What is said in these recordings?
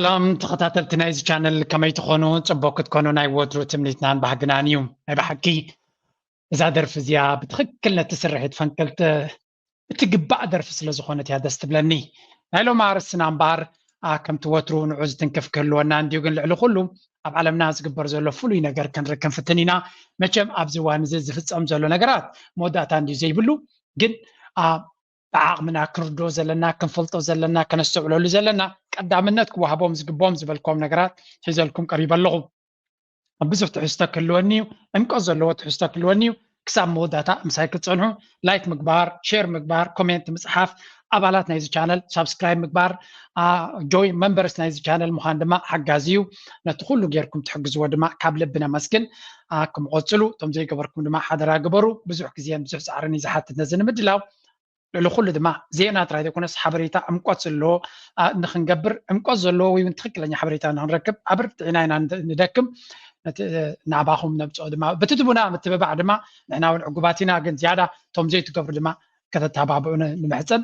ሰላም ተኸታተልቲ ናይዚ ቻነል፣ ከመይ ትኾኑ? ጽቡቅ ክትኮኑ ናይ ወትሩ ትምኒትናን ባህግናን እዩ። ናይ ብሓቂ እዛ ደርፊ እዚኣ ብትኽክል ነቲ ስርሒት ፈንቅልቲ እትግባእ ደርፊ ስለ ዝኾነት እያ ደስ ትብለኒ። ናይ ሎሚ ኣርእስትና እምበኣር፣ ኣ፣ ከምቲ ወትሩ ንዑ ዝትንክፍ ክህልወና እንድዩ፣ ግን ልዕሊ ኩሉ ኣብ ዓለምና ዝግበር ዘሎ ፍሉይ ነገር ክንርኢ ክንፍትን ኢና። መቸም ኣብዚ እዋን እዚ ዝፍጸም ዘሎ ነገራት መወዳእታ እንድዩ ዘይብሉ፣ ግን፣ ኣ፣ ብዓቕምና ክንርድኦ ዘለና፣ ክንፈልጦ ዘለና፣ ከነስተውዕለሉ ዘለና፣ ቀዳምነት ክወሃቦም ዝግብኦም ዝበልክዎም ነገራት ሒዘልኩም ቀሪበ ኣለኹ። ብዙሕ ትሕዝቶ ክህልወኒ እዩ፣ ዕምቆት ዘለዎ ትሕዝቶ ክህልወኒ እዩ። ክሳብ መወዳእታ ምሳይ ክትጸንሑ ላይክ ምግባር፣ ሼር ምግባር፣ ኮሜንት ምጽሓፍ፣ ኣባላት ናይዚ ቻነል ሳብስክራይብ ምግባር፣ ኣ፣ ጆይን መንበርስ ናይዚ ቻነል ምዃን ድማ ሓጋዚ እዩ። ነቲ ኩሉ ጌርኩም ትሕግዝዎ ድማ ካብ ልቢ ነመስግን። ኣ፣ ክምቐጽሉ፣ እቶም ዘይገበርኩም ድማ ሓደራ ግበሩ። ብዙሕ ግዜን ብዙሕ ጻዕርን እዩ ዝሓትት ነዚ ንምድላው። ልዕሊ ኩሉ ድማ ዜና ጥራይ ዘይኮነስ ሓበሬታ ዕምቆት ዘለዎ፣ ኣ፣ ንኽንገብር፣ ዕምቆት ዘለዎ ወይ እውን ትኽክለኛ ሓበሬታ ንኽንረክብ ኣብርቲዕና ኢና ንደ-፣ ንደክም። ነቲ፣ እ፣ ናባኹም ነብፅኦ ድማ በቲ ትቡና ምትብባዕ ድማ ንሕና እውን ዕጉባት ኢና። ግን ዝያዳ እቶም ዘይትገብሩ ድማ ከተተባብዑ ን-፣ ንምሕፀን።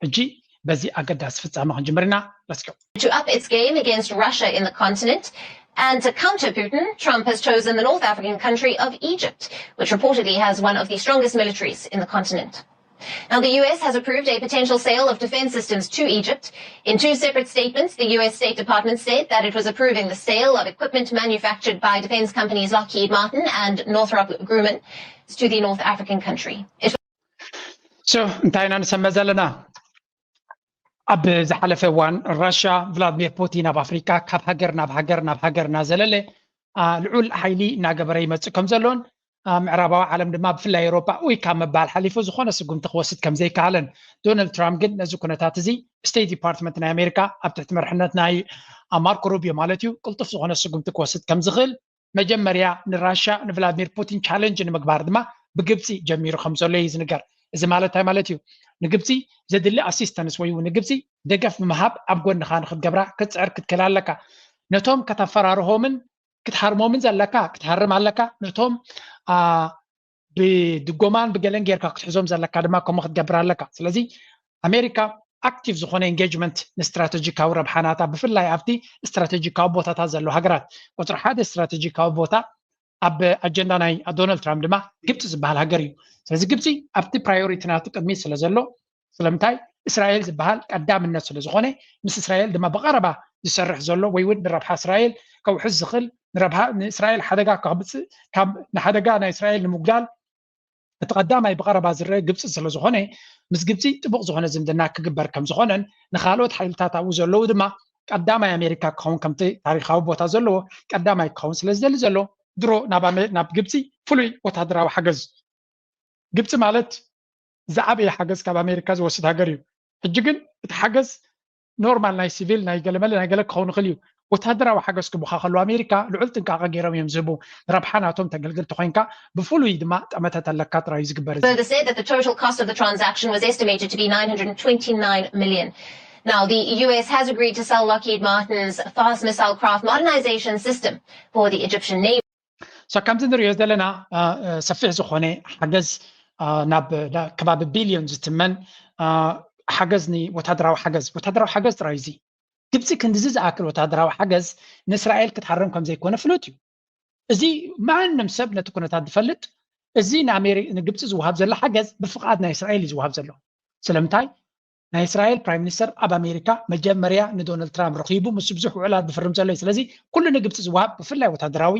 ሕጂ በዚ ኣገዳሲ ፍጻመ ክንጅምር ኢና። Let's go። To up its game against Russia in the continent and to counter Putin, Trump has chosen the North African country of Egypt, which reportedly has one of the strongest militaries in the continent. Now, the U S has approved a potential sale of defense systems to Egypt. In two separate statements, the U S State Department said that it was approving the sale of equipment manufactured by defense companies Lockheed Martin and Northrop Grumman to the North African country. It So, እንታይ ኢና ንሰምዕ ዘለና? ኣብ ዝሓለፈ እዋን ራሻ ቭላድሚር ፑቲን ኣብ ኣፍሪካ ካብ ሃገር ናብ ሃገር ናብ ሃገር እናዘለለ፣ ኣ፣ ልዑል ሓይሊ እናገበረ ይመጽእ ከም ዘሎን፣ ኣ፣ ምዕራባዊ ዓለም ድማ ብፍላይ ኤውሮጳ ኡይ ካብ ምባል ሓሊፉ ዝኾነ ስጉምቲ ክወስድ ከም ዘይከኣለን፣ ዶናልድ ትራምፕ ግን ነዚ ኩነታት እዚ ስቴት ዲፓርትመንት ናይ ኣሜሪካ ኣብ ትሕቲ መርሕነት ናይ፣ ኣ፣ ማርኮ ሩቢዮ ማለት እዩ፣ ቅልጡፍ ዝኾነ ስጉምቲ ክወስድ ከም ዝኽእል መጀመርያ ንራሻ ንቭላድሚር ፑቲን ቻለንጅ ንምግባር ድማ ብግብፂ ጀሚሩ ከም ዘሎ እዩ ዝንገር። እዚ ማለት እንታይ ማለት እዩ? ንግብፂ ዘድሊ ኣሲስተንስ ወይ እውን ንግብፂ ደገፍ ብምሃብ ኣብ ጎንኻ ንክትገብራ ክትፅዕር ክትክእል ኣለካ። ነቶም ከተፈራርሆምን ክትሃርሞምን ዘለካ ክትሃርም ኣለካ። ነቶም፣ ኣ፣ ብድጎማን ብገለን ጌርካ ክትሕዞም ዘለካ ድማ ከምኡ ክትገብር ኣለካ። ስለዚ ኣሜሪካ ኣክቲቭ ዝኾነ ኤንጌጅመንት ንስትራቴጂካዊ ረብሓናታ ብፍላይ ኣብቲ ስትራቴጂካዊ ቦታታት ዘለዋ ሃገራት፣ ቁፅሪ ሓደ ስትራቴጂካዊ ቦታ ኣብ ኣጀንዳ ናይ ዶናልድ ትራምፕ ድማ ግብፂ ዝበሃል ሃገር እዩ። ስለዚ ግብፂ ኣብቲ ፕራዮሪቲ ናቱ ቅድሚት ስለ ዘሎ፣ ስለምንታይ እስራኤል ዝበሃል ቀዳምነት ስለ ዝኾነ፣ ምስ እስራኤል ድማ ብቐረባ ዝሰርሕ ዘሎ ወይ እውን ንረብሓ እስራኤል ከውሕስ ዝኽእል፣ ንረብሓ ንእስራኤል ሓደጋ ከምፅእ፣ ካብ ንሓደጋ ናይ እስራኤል ንምጉዳል እቲ ቀዳማይ ብቐረባ ዝረአ ግብፂ ስለ ዝኾነ፣ ምስ ግብፂ ጥቡቕ ዝኾነ ዝምድና ክግበር ከም ዝኾነን ንኻልኦት ሓይልታት ኣብኡ ዘለዉ ድማ ቀዳማይ ኣሜሪካ ክኸውን ከምቲ ታሪኻዊ ቦታ ዘለዎ ቀዳማይ ክኸውን ስለ ዝደሊ ዘሎ ድሮ ናብ ኣሜ-፣ ናብ ግብፂ ፍሉይ ወታደራዊ ሓገዝ ግብፂ ማለት ዝዓበየ ሓገዝ ካብ ኣሜሪካ ዝወስድ ሃገር እዩ። ሕጂ ግን እቲ ሓገዝ ኖርማል ናይ ሲቪል ናይ ገለመለ ናይ ገለ ክኸውን ይኽእል እዩ። ወታደራዊ ሓገዝ ክቡኻ ከሉ ኣሜሪካ ልዑል ጥንቃቐ ገይሮም እዮም ዝህቡ፣ ንረብሓ ናቶም ተገልግል ተኾይንካ ብፍሉይ ድማ ጠመተ ተለካ ጥራይ እዩ ዝግበር። Further said that the total cost of the transaction was estimated to be nine hundred twenty-nine million. Now, the U S has agreed to sell Lockheed Martin's fast missile craft modernization system for the Egyptian Navy. So፣ ከምዚ ንሪኦ ዘለና፣ አ፣ አ፣ ሰፊሕ ዝኾነ ሓገዝ፣ አ፣ ናብ፣ ዳ-፣ ከባቢ ቢልዮን ዝትመን፣ አ፣ ሓገዝ ኒ-፣ ወታደራዊ ሓገዝ፣ ወታደራዊ ሓገዝ ጥራይ እዚ። ግብፂ ክንድዚ ዝኣክል ወታደራዊ ሓገዝ ንእስራኤል ክትሃርም ከም ዘይኮነ ፍሉጥ እዩ። እዚ ማንም ሰብ ነቲ ኩነታት ዝፈልጥ፣ እዚ ንኣሜሪ-፣ ንግብፂ ዝወሃብ ዘሎ ሓገዝ ብፍቓድ ናይ እስራኤል እዩ ዝወሃብ ዘሎ። ስለምንታይ? ናይ እስራኤል ፕራይም ሚኒስተር ኣብ ኣሜሪካ መጀመርያ ንዶናልድ ትራምፕ ረኺቡ፣ ምስ ብዙሕ ውዕላት ዝፍርም ዘሎ እዩ። ስለዚ ኩሉ ንግብፂ ዝወሃብ፣ ብፍላይ ወታደራዊ፣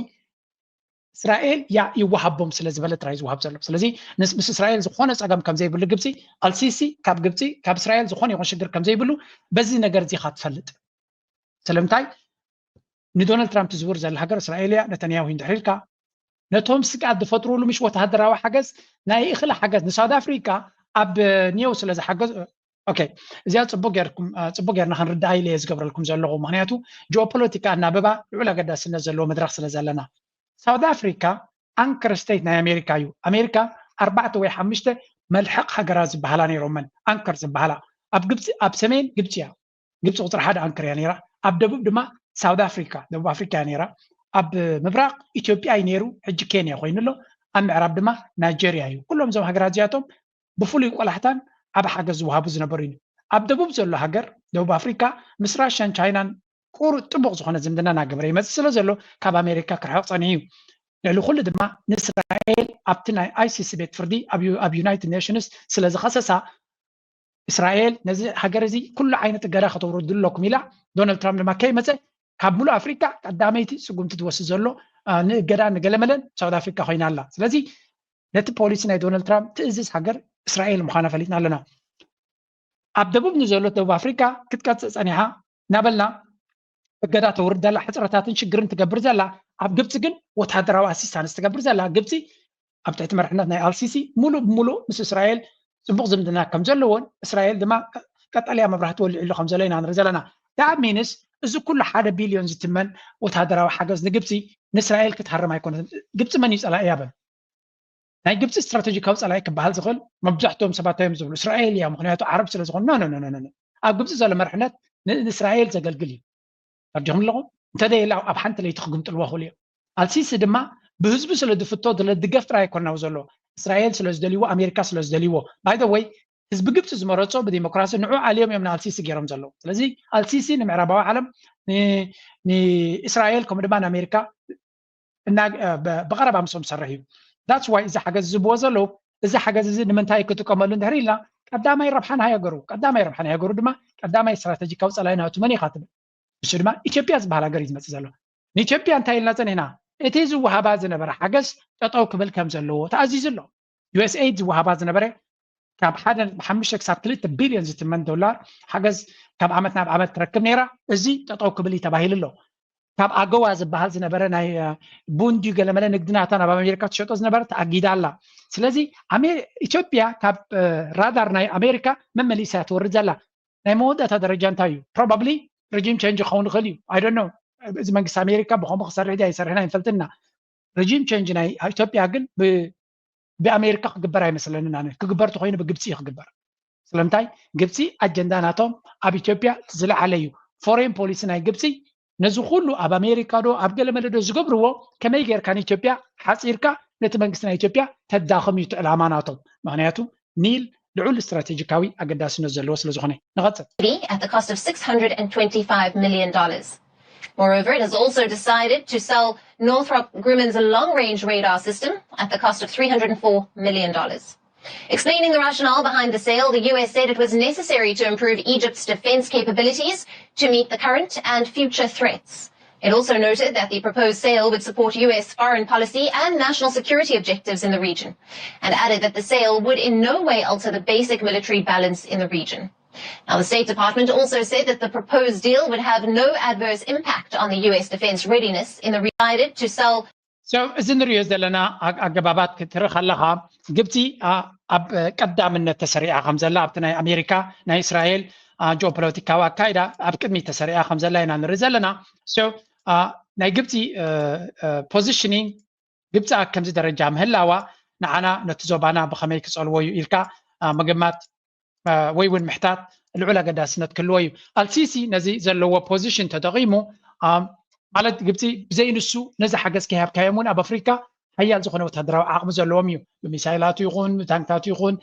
እስራኤል ያ ይወሃቦም ስለ ዝበለ ጥራይ ዝወሃብ ዘሎ። ስለዚ ንስ-፣ ምስ እስራኤል ዝኾነ ጸገም ከም ዘይብሉ ግብፂ፣ ኣልሲሲ ካብ ግብፂ፣ ካብ እስራኤል ዝኾነ ይኹን ሽግር ከም ዘይብሉ በዚ ነገር እዚ ኢኻ ትፈልጥ። ስለምንታይ? ንዶናልድ ትራምፕ ትዝውር ዘላ ሃገር እስራኤል እያ። ነተንያሁ እንድሕር ኢልካ፣ ነቶም ስግኣት ዝፈጥሩሉ ምሽ ወተሃደራዊ ሓገዝ፣ ናይ እኽሊ ሓገዝ ንሳውት ኣፍሪካ ኣብ ኒው ስለ ዝሓገዝ፣ ኦኬ፣ እዚኣ ጽቡቅ ጌርኩም፣ አ፣ ጽቡቅ ጌርና ክንርድኣ ኢለ እየ ዝገብረልኩም ዘለኹ። ምኽንያቱ ጂኦፖለቲካ ኣናብባ ልዑል ኣገዳስነት ዘለዎ መድረኽ ስለ ዘለና። ሳውት ኣፍሪካ ኣንከር ስቴት ናይ ኣሜሪካ እዩ። ኣሜሪካ ኣርባዕተ ወይ ሓሙሽተ መልሕቕ ሃገራት ዝበሃላ ነይሮመን፣ ኣንከር ዝበሃላ። ኣብ ግብፂ፣ ኣብ ሰሜን ግብፂ እያ። ግብፂ ቁፅሪ ሓደ ኣንከር እያ ነይራ። ኣብ ደቡብ ድማ ሳውት ኣፍሪካ፣ ደቡብ ኣፍሪካ እያ ነይራ። ኣብ ምብራቕ ኢትዮጵያ እዩ ነይሩ፣ ሕጂ ኬንያ ኮይኑ ኣሎ። ኣብ ምዕራብ ድማ ናይጀርያ እዩ። ኩሎም እዞም ሃገራት እዚኣቶም ብፍሉይ ቆላሕታን ዓቢ ሓገዝ ዝወሃቡ ዝነበሩ እዩ። ኣብ ደቡብ ዘሎ ሃገር፣ ደቡብ ኣፍሪካ፣ ምስ ራሽያን ቻይናን ቁሩብ ጥቡቕ ዝኾነ ዝምድና እናገበረ ይመፅእ ስለ ዘሎ ካብ ኣሜሪካ ክርሕቕ ፀኒሑ እዩ። ልዕሊ ኩሉ ድማ ንእስራኤል ኣብቲ ናይ ኣይሲሲ ቤት ፍርዲ ኣብ ዩ- ኣብ ዩናይትድ ኔሽንስ ስለ ዝኸሰሳ እስራኤል ነዚ ሃገር እዚ ኩሉ ዓይነት እገዳ ከተውርዱ ኣለኩም ኢላ ዶናልድ ትራምፕ ድማ ከይመፀ ካብ ሙሉእ ኣፍሪካ ቀዳመይቲ ስጉምቲ ትወስድ ዘሎ አ፣ ንእገዳ ንገለመለን ሳውት ኣፍሪካ ኮይና ኣላ። ስለዚ ነቲ ፖሊሲ ናይ ዶናልድ ትራምፕ ትእዝዝ ሃገር እስራኤል ምዃና ፈሊጥና ኣለና። ኣብ ደቡብ ንዘሎ ደቡብ ኣፍሪካ ክትቀፅእ ፀኒሓ እናበልና እገዳ ተውርድ ዘላ ሕፅረታትን ሽግርን ትገብር ዘላ ኣብ ግብፂ ግን ወታደራዊ ኣሲስታንስ ትገብር ዘላ ግብፂ ኣብ ትሕቲ መርሕነት ናይ ኣልሲሲ ሙሉእ ብሙሉእ ምስ እስራኤል ፅቡቕ ዝምድና ከም ዘለዎን እስራኤል ድማ ቀጠልያ መብራህቲ ወሊዕሉ ከም ዘሎ ኢና ንርኢ ዘለና። ዳት ሚንስ እዚ ኩሉ ሓደ ቢልዮን ዝትመን ወታደራዊ ሓገዝ ንግብፂ ንእስራኤል ክትሃርም ኣይኮነትን። ግብፂ መን እዩ ፀላኢ ያበል ናይ ግብፂ ስትራቴጂካዊ ፀላኢ ክበሃል ዝኽእል መብዛሕትኦም ሰባት እዮም ዝብሉ እስራኤል እያ ምክንያቱ ዓረብ ስለ ዝኾኑ ኖ ኖ ኣብ ግብፂ ዘሎ መርሕነት ንእስራኤል ዘገልግል እዩ። ተረዲኹም ኣለኹም እንተደየላ ኣብ ሓንቲ ለይቲ ክግምጥልዎ ክኽእሉ እዮም። ኣልሲሲ ድማ ብህዝቡ ስለ ዝፍቶ ድለ ድገፍ ጥራይ ኣይኮናው ዘሎ እስራኤል ስለ ዝደልይዎ ኣሜሪካ ስለ ዝደልይዎ ባይ ወይ ህዝቢ ግብፂ ዝመረፆ ብዲሞክራሲ ንዑ ኣልዮም እዮም ንኣልሲሲ ገይሮም ዘለዉ። ስለዚ ኣልሲሲ ንምዕራባዊ ዓለም ንእስራኤል ከምኡ ድማ ንኣሜሪካ ብቐረባ ምስኦም ዝሰርሕ እዩ። ዳትስ ዋይ እዚ ሓገዝ ዝህብዎ ዘለዉ እዚ ሓገዝ እዚ ንምንታይ ክጥቀመሉ እንድሕር ኢልና ቀዳማይ ረብሓ ናይ ሃገሩ ቀዳማይ ረብሓ ናይ ሃገሩ ድማ ቀዳማይ ስትራተጂካዊ ፀላኢ ናቱ መን ኢኻ ትብል ንሱ ድማ ኢትዮጵያ ዝበሃል ሃገር እዩ ዝመፅእ ዘሎ። ንኢትዮጵያ እንታይ ኢልና ፀኒሕና እቲ ዝወሃባ ዝነበረ ሓገዝ ጠጠው ክብል ከም ዘለዎ ተኣዚዙ ኣሎ። ዩኤስኤድ ዝወሃባ ዝነበረ ካብ ሓደ ሓሙሽተ ክሳብ ክልተ ቢልዮን ዝትመን ዶላር ሓገዝ ካብ ዓመት ናብ ዓመት ትረክብ ነይራ። እዚ ጠጠው ክብል እዩ ተባሂሉ ኣሎ። ካብ ኣገዋ ዝበሃል ዝነበረ ናይ ቡንዲ ገለመለ ንግዲ ናታ ናብ ኣሜሪካ ትሸጦ ዝነበረ ተኣጊዳ ኣላ። ስለዚ ኢትዮጵያ ካብ ራዳር ናይ ኣሜሪካ መመሊሳ ትወርድ ዘላ ናይ መወዳእታ ደረጃ እንታይ እዩ? ፕሮባብሊ ሬጂም ቸንጅ ክኸውን ይኽእል እዩ። ኣይ ዶንት ኖ እዚ መንግስቲ ኣሜሪካ ብኸምኡ ክሰርሕ ድዩ ኣይሰርሕን ኣይንፈልጥና። ሬጂም ቸንጅ ናይ ኢትዮጵያ ግን ብኣሜሪካ ክግበር ኣይመስለንን። ኣነ ክግበር ተኮይኑ ብግብፂ እዩ ክግበር። ስለምንታይ ግብፂ ኣጀንዳ ናቶም ኣብ ኢትዮጵያ ዝለዓለ እዩ። ፎሬን ፖሊሲ ናይ ግብፂ ነዚ ኩሉ ኣብ ኣሜሪካ ዶ ኣብ ገለ መለ ዶ ዝገብርዎ ከመይ ጌርካ ንኢትዮጵያ ሓፂርካ ነቲ መንግስቲ ናይ ኢትዮጵያ ተዳኽም እዩ እቲ ዕላማ ናቶም። ምክንያቱ ኒል ልዑል ስትራቴጂካዊ ኣገዳስነት ዘለዎ ስለ ዝኾነ። ንቐፅል። At the cost of six hundred and twenty-five million dollars. Moreover, it has also decided to sell Northrop Grumman's long-range radar system at the cost of three hundred and four million dollars. Explaining the rationale behind the sale, the U S said it was necessary to improve Egypt's defense capabilities to meet the current and future threats. It also noted that the proposed sale would support U S foreign policy and national security objectives in the region, and added that the sale would in no way alter the basic military balance in the region. Now, the State Department also said that the proposed deal would have no adverse impact on the U S defense readiness in the region. Decided to sell. So እዚ ንሪኦ ዘለና ኣገባባት ክትርኢ ከለኻ ግብፂ ኣብ ቀዳምነት ተሰሪዓ ከም ዘላ ኣብቲ ናይ ኣሜሪካ ናይ እስራኤል ጂኦፖለቲካዊ ኣካይዳ ኣብ ቅድሚ ተሰሪዓ ከም ዘላ ኢና ንርኢ ዘለና። So ናይ ግብፂ positioning ግብፂ ኣብ ከምዚ ደረጃ ምህላዋ ንዓና ነቲ ዞባና ብኸመይ ክፀልዎ እዩ ኢልካ ምግማት ወይ እውን ምሕታት ልዑል ኣገዳስነት ክህልዎ እዩ። ኣልሲሲ ነዚ ዘለዎ position ተጠቒሙ ማለት ግብፂ ብዘይ ንሱ ነዚ ሓገዝ ከይሃብካዮም እውን ኣብ ኣፍሪካ ሓያል ዝኾነ ወታደራዊ ዓቕሚ ዘለዎም እዩ። ብሚሳይላቱ ይኹን ብታንክታቱ ይኹን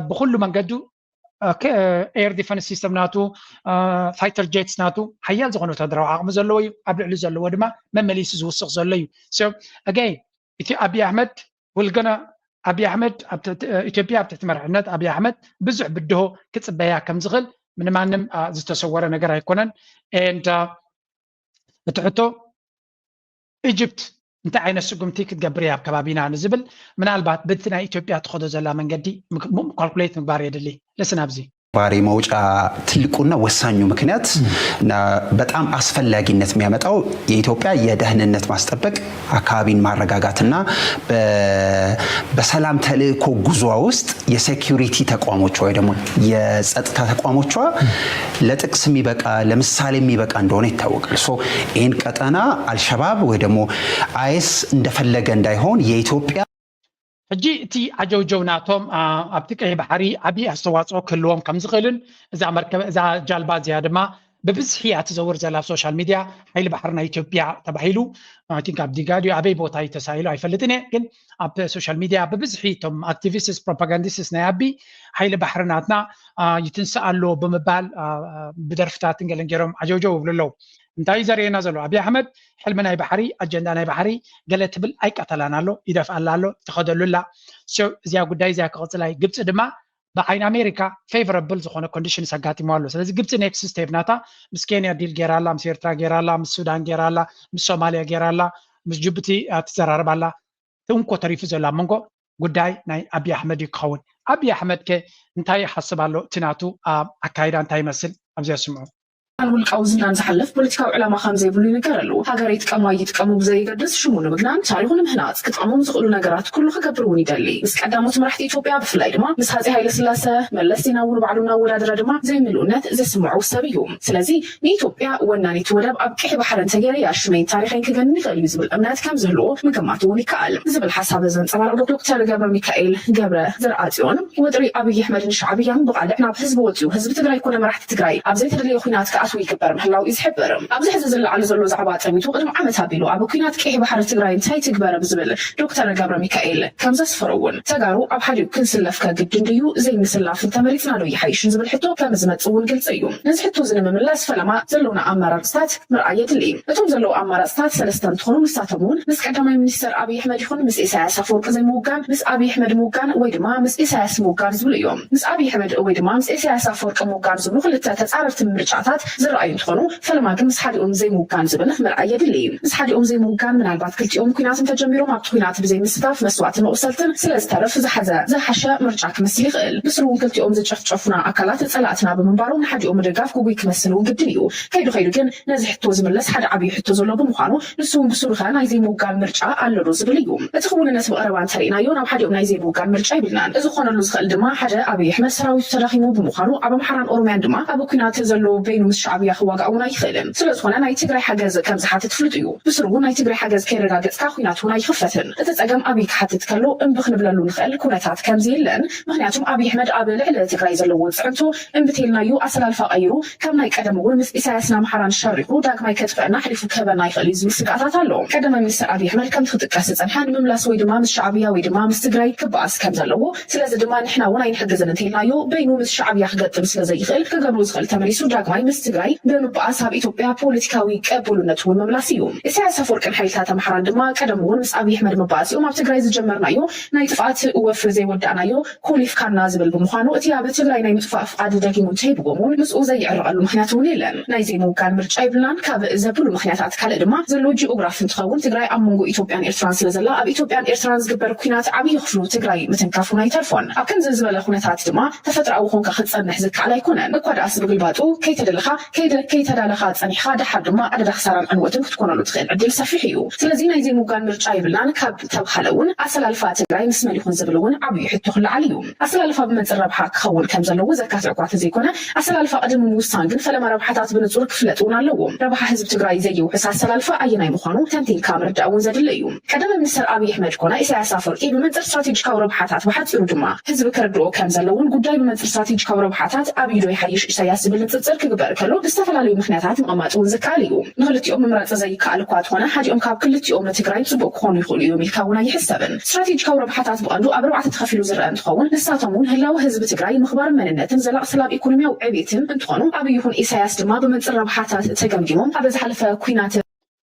ብኩሉ መንገዱ air defense system ናቱ fighter jets ናቱ ሓያል ዝኾነ ወታደራዊ ዓቕሚ ዘለዎ እዩ። ኣብ ልዕሊ ዘለዎ ድማ መመሊሱ ዝውስኽ ዘሎ እዩ። So again እቲ ኣብይ ኣሕመድ ውልገና ኣብይ ኣሕመድ ኢትዮጵያ ኣብ ትሕቲ መርሕነት ኣብይ ኣሕመድ ብዙሕ ብድሆ ክፅበያ ከም ዝኽእል ምንማንም ዝተሰወረ ነገር ኣይኮነን። And እቲ ሕቶ ኢጅፕት እንታይ ዓይነት ስጉምቲ ክትገብር እያ ኣብ ከባቢና ንዝብል ምናልባት በቲ ናይ ኢትዮጵያ ትኸዶ ዘላ መንገዲ ካልኩሌት ምግባር የድሊ። ልስን ኣብዚ ባሪ መውጫ ትልቁና ወሳኙ ምክንያት እና በጣም አስፈላጊነት የሚያመጣው የኢትዮጵያ የደህንነት ማስጠበቅ አካባቢን ማረጋጋትና በሰላም ተልእኮ ጉዞ ውስጥ የሴኩሪቲ ተቋሞች ወይ ደግሞ የጸጥታ ተቋሞች ለጥቅስ የሚበቃ ለምሳሌ የሚበቃ እንደሆነ ይታወቃል። So ይህን ቀጠና አልሸባብ ወይ ደግሞ አይስ እንደፈለገ እንዳይሆን የኢትዮጵያ ሕጂ እቲ ዓጀውጀው ናቶም ኣብቲ ቀይ ባሕሪ ዓብዪ ኣስተዋፅኦ ክህልዎም ከም ዝኽእልን እዛ መርከብ እዛ ጃልባ እዚኣ ድማ ብብዝሒ እያ ትዘውር ዘላ ኣብ ሶሻል ሚድያ። ሓይሊ ባሕሪ ናይ ኢትዮጵያ ተባሂሉ፣ I think ኣብ ዲጋ ድዩ ኣበይ ቦታ እዩ ተሳኢሉ ኣይፈልጥን እየ፣ ግን ኣብ ሶሻል ሚድያ ብብዝሒ እቶም ኣክቲቪስትስ ፕሮፓጋንዲስትስ ናይ ኣቢ ሓይሊ ባሕሪ ናትና ይትንስእ ኣሎ ብምባል ብደርፍታትን ገለን ገይሮም ዓጀውጀው ይብሉ ኣለዉ። እንታይ እዩ ዘርእየና ዘሎ? ኣብይ ኣሕመድ ሕልሚ ናይ ባሕሪ፣ ኣጀንዳ ናይ ባሕሪ፣ ገለ ትብል ኣይቀተላን ኣሎ፣ ይደፍኣላ ኣሎ፣ ትኸደሉ ኣላ። እዚያ ጉዳይ እዚያ ክቕፅል ኣይ ግብፂ ድማ ብዓይኒ ኣሜሪካ ፌቨረብል ዝኾነ ኮንዲሽንስ ኣጋጢሞ ኣሎ። ስለዚ ግብፂ ኔክስት ስቴፕ ናታ ምስ ኬንያ ዲል ገይራ ኣላ፣ ምስ ኤርትራ ገይራ ኣላ፣ ምስ ሱዳን ገይራ ኣላ፣ ምስ ሶማልያ ገይራ ኣላ፣ ምስ ጅቡቲ ትዘራረብ ኣላ። ትንኮ ተሪፉ ዘሎ ኣብ መንጎ ጉዳይ ናይ ኣብይ ኣሕመድ እዩ ክኸውን። ኣብይ ኣሕመድ ከ እንታይ ይሓስብ ኣሎ? እቲ ናቱ ኣካይዳ እንታይ ይመስል? ኣብዚ ኣስምዑ። ውልቃዊ ዝናን ዝሓልፍ ፖለቲካዊ ዕላማ ከም ዘይብሉ ይንገረሉ። ሃገር ይጥቀሙ ኣይጥቀሙ ብዘይገድስ ሽሙ ንምግናን ታሪኹ ንምህናፅ ክጠቕሞም ዝኽእሉ ነገራት ኩሉ ክገብር እውን ይደሊ። ምስ ቀዳሞት መራሕቲ ኢትዮጵያ ብፍላይ ድማ ምስ ሃፀይ ሃይለ ስላሰ፣ መለስ ዜናዊ ንባዕሉ እናወዳደረ ድማ ዘይምልኡነት ዘስምዖ ሰብ እዩ። ስለዚ ንኢትዮጵያ ወናኒት ወደብ ኣብ ቀይሕ ባሕሪ እንተገይረ እያ ሽመይን ታሪኸይን ክገንን ይኽእል እዩ ዝብል እምነት ከም ዝህልዎ ምግማት እውን ይከኣል ዝብል ሓሳብ ዘንፀባረቕ ዶክተር ገብረ ሚካኤል ገብረ ዘርኣፅዮን ወጥሪ ኣብይ ኣሕመድን ሻዕብያን ብቓልዕ ናብ ህዝቢ ወፂኡ ህዝቢ ትግራይ ኮነ መራሕቲ ትግራይ ኣብ ዘይተደለየ ኩናት ክኣትዉ ይግበር ምህላው እዩ ዝሕብር። ኣብዚ ሕዚ ዝለዓሉ ዘሎ ዛዕባ ጠሚቱ ቅድሚ ዓመት ኣቢሉ ኣብ ኩናት ቀይሕ ባሕሪ ትግራይ እንታይ ትግበረ ብዝብል ዶክተር ገብረ ሚካኤል ከም ዘስፈሮ እውን ተጋሩ ኣብ ሓዲኡ ክንስለፍ ከግድን ድዩ ዘይምስላፍ እንተመሪፅና ዶ ይሓይሽን ዝብል ሕቶ ከም ዝመፅእ እውን ግልፂ እዩ። ነዚ ሕቶ እዚ ንምምላስ ፈለማ ዘለውና ኣማራፅታት ምርኣይ የድሊ። እቶም ዘለዉ ኣማራፅታት ሰለስተ እንትኾኑ ንሳቶም እውን ምስ ቀዳማይ ሚኒስተር ኣብይ ኣሕመድ ይኹን ምስ ኢሳያስ ኣፈወርቂ ዘይምውጋን፣ ምስ ኣብይ ኣሕመድ ምውጋን ወይ ድማ ምስ ኢሳያስ ምውጋን ዝብሉ እዮም። ምስ ኣብይ ኣሕመድ ወይ ድማ ምስ ኢሳያስ ኣፈወርቂ ምውጋን ዝብሉ ክልተ ተፃረርቲ ምርጫታት ዝረኣዩ እንትኾኑ ፈለማ ግን ምስ ሓዲኦም ዘይምውጋን ዝብል ምርኣይ የድሊ። ምስ ሓዲኦም ዘይምውጋን ምናልባት ክልቲኦም ኩናት እንተጀሚሮም ኣብቲ ኩናት ብዘይምስታፍ መስዋእትን መቑሰልትን ስለ ዝተርፍ ዝሓዘ ዝሓሸ ምርጫ ክመስል ይኽእል። ብስሩ እውን ክልቲኦም ዝጨፍጨፉና ኣካላት ፀላእትና ብምንባሮም ንሓዲኦም ምድጋፍ ግጉይ ክመስል እውን ግድን እዩ። ከይዱ ከይዱ ግን ነዚ ሕቶ ዝምለስ ሓደ ዓብዪ ሕቶ ዘሎ ብምዃኑ ንሱ እውን ብስሩ ኸ ናይ ዘይምውጋን ምርጫ ኣሎ ዶ ዝብል እዩ። እቲ ክውንነት ብቐረባ እንተርኢናዮ ናብ ሓዲኦም ናይ ዘይምውጋን ምርጫ የብልናን። እዚ ክኾነሉ ዝኽእል ድማ ሓደ ኣብይ ኣሕመድ ሰራዊቱ ተዳኺሙ ብምዃኑ ኣብ ኣምሓራን ኦሮምያን ድማ ኣብ ኩናት ዘሎ በይኑ ምስ ሻዕብያ ክዋጋእ እውን ኣይኽእልን። ስለ ዝኾነ ናይ ትግራይ ሓገዝ ከም ዝሓትት ፍሉጥ እዩ። ብስሩ እውን ናይ ትግራይ ሓገዝ ከይረጋገፅካ ኩናት እውን ኣይኽፈትን። እቲ ፀገም ኣብይ ክሓትት ከሎ እምቢ ክንብለሉ ንኽእል ኩነታት ከም ዘየለን ምኽንያቱም ኣብይ ኣሕመድ ኣብ ልዕሊ ትግራይ ዘለዎ ፅዕንቶ እምቢ ተይልናዮ ኣሰላልፋ ቀይሩ ካብ ናይ ቀደም እውን ምስ ኢሳያስን ኣምሓራን ሸሪኹ ዳግማይ ከጥፍአና ኣሕሊፉ ክህበና ይኽእል እዩ ዝብል ስግኣታት ኣሎ። ቀዳማይ ሚኒስትር ኣብይ ኣሕመድ ከምቲ ክጥቀስ ዝፀንሐ ንምምላስ ወይ ድማ ምስ ሻዕብያ ወይ ድማ ምስ ትግራይ ክበኣስ ከም ዘለዎ፣ ስለዚ ድማ ንሕና እውን ኣይንሕግዝን እንተኢልናዮ በይኑ ምስ ሻዕብያ ክገጥም ስለ ዘይኽእል ክገብሮ ዝኽእል ተመሊሱ ዳግማይ ምስ ትግራይ ብምበኣስ ኣብ ኢትዮጵያ ፖለቲካዊ ቅቡልነቱ እውን ምምላስ እዩ። ኢሳያስ ኣፈወርቅን ሓይልታት ኣምሓራን ድማ ቀደም እውን ምስ ኣብይ ኣሕመድ ምበኣስ እዮም ኣብ ትግራይ ዝጀመርናዮ ናይ ጥፍኣት ወፍሪ ዘይወዳእናዮ ኮሊፍካና ዝብል ብምዃኑ እቲ ኣብ ትግራይ ናይ ምጥፋእ ፍቓድ ደጊሙ እንተሂብዎም እውን ምስኡ ዘይዕረቐሉ ምኽንያት እውን የለን። ናይ ዘይምውጋን ምርጫ የብልናን ካብ ዘብሉ ምኽንያታት ካልእ ድማ ዘሎ ጂኦግራፊ እንትኸውን ትግራይ ኣብ መንጎ ኢትዮጵያን ኤርትራን ስለ ዘላ ኣብ ኢትዮጵያን ኤርትራን ዝግበር ኩናት ዓብዪ ክፍሉ ትግራይ ምትንካፍ እውን ኣይተርፎን። ኣብ ከምዚ ዝበለ ኩነታት ድማ ተፈጥሮኣዊ ኮንካ ክትፀንሕ ዝከኣል ኣይኮነን። እኳ ደኣስ ብግልባጡ ከይተደለኻ ከይደ- ከይተዳለኻ ፀኒሕኻ ደሓር ድማ ኣደዳ ክሳራን ዕንወትን ክትኮነሉ ትኽእል ዕድል ሰፊሕ እዩ። ስለዚ ናይ ዘይምውጋን ምርጫ የብልናን ካብ ተብሃለ እውን ኣሰላልፋ ትግራይ ምስ መን ይኹን ዝብል እውን ዓብዪ ሕቶ ክለዓል እዩ። ኣሰላልፋ ብመንፅር ረብሓ ክኸውን ከም ዘለዎ ዘካትዕ እኳ ተዘይኮነ ኣሰላልፋ ቅድሚ ምውሳን ግን ፈለማ ረብሓታት ብንፁር ክፍለጥ እውን ኣለዎ። ረብሓ ህዝቢ ትግራይ ዘየውሕስ ኣሰላልፋ ኣየናይ ምዃኑ ተንቲንካ ምርዳእ እውን ዘድሊ እዩ። ቀዳማይ ሚኒስትር ኣብይ ኣሕመድ ኮነ ኢሳያስ ኣፈወርቂ ብመንፅር ስትራቴጂካዊ ረብሓታት ብሓፂሩ ድማ ህዝቢ ክርድኦ ከም ዘለዎን ጉዳይ ብመንፅር ስትራቴጂካዊ ረብሓታት ኣብይ ዶ ይሓይሽ ኢሳያስ ዝብል ንፅፅር ክግበር ከሎ ብዝተፈላለዩ ምኽንያታት ምቕማጥ እውን ዝከኣል እዩ። ንክልቲኦም ምምራፅ ዘይከኣል እኳ ተኾነ ሓዲኦም ካብ ክልቲኦም ንትግራይ ፅቡቕ ክኾኑ ይኽእሉ እዮም ኢልካ እውን ኣይሕሰብን። ስትራቴጂካዊ ረብሓታት ብቐንዱ ኣብ ኣርባዕተ ተኸፊሉ ዝረአ እንትኸውን ንሳቶም እውን ህላወ ህዝቢ ትግራይ፣ ምኽባር መንነትን ዘላቕ ሰላም ኢኮኖሚያዊ ዕቤትን እንትኾኑ ኣብይ ይኹን ኢሳያስ ድማ ብመንፅር ረብሓታት ተገምጊሞም ኣብ ዝሓለፈ ኩናት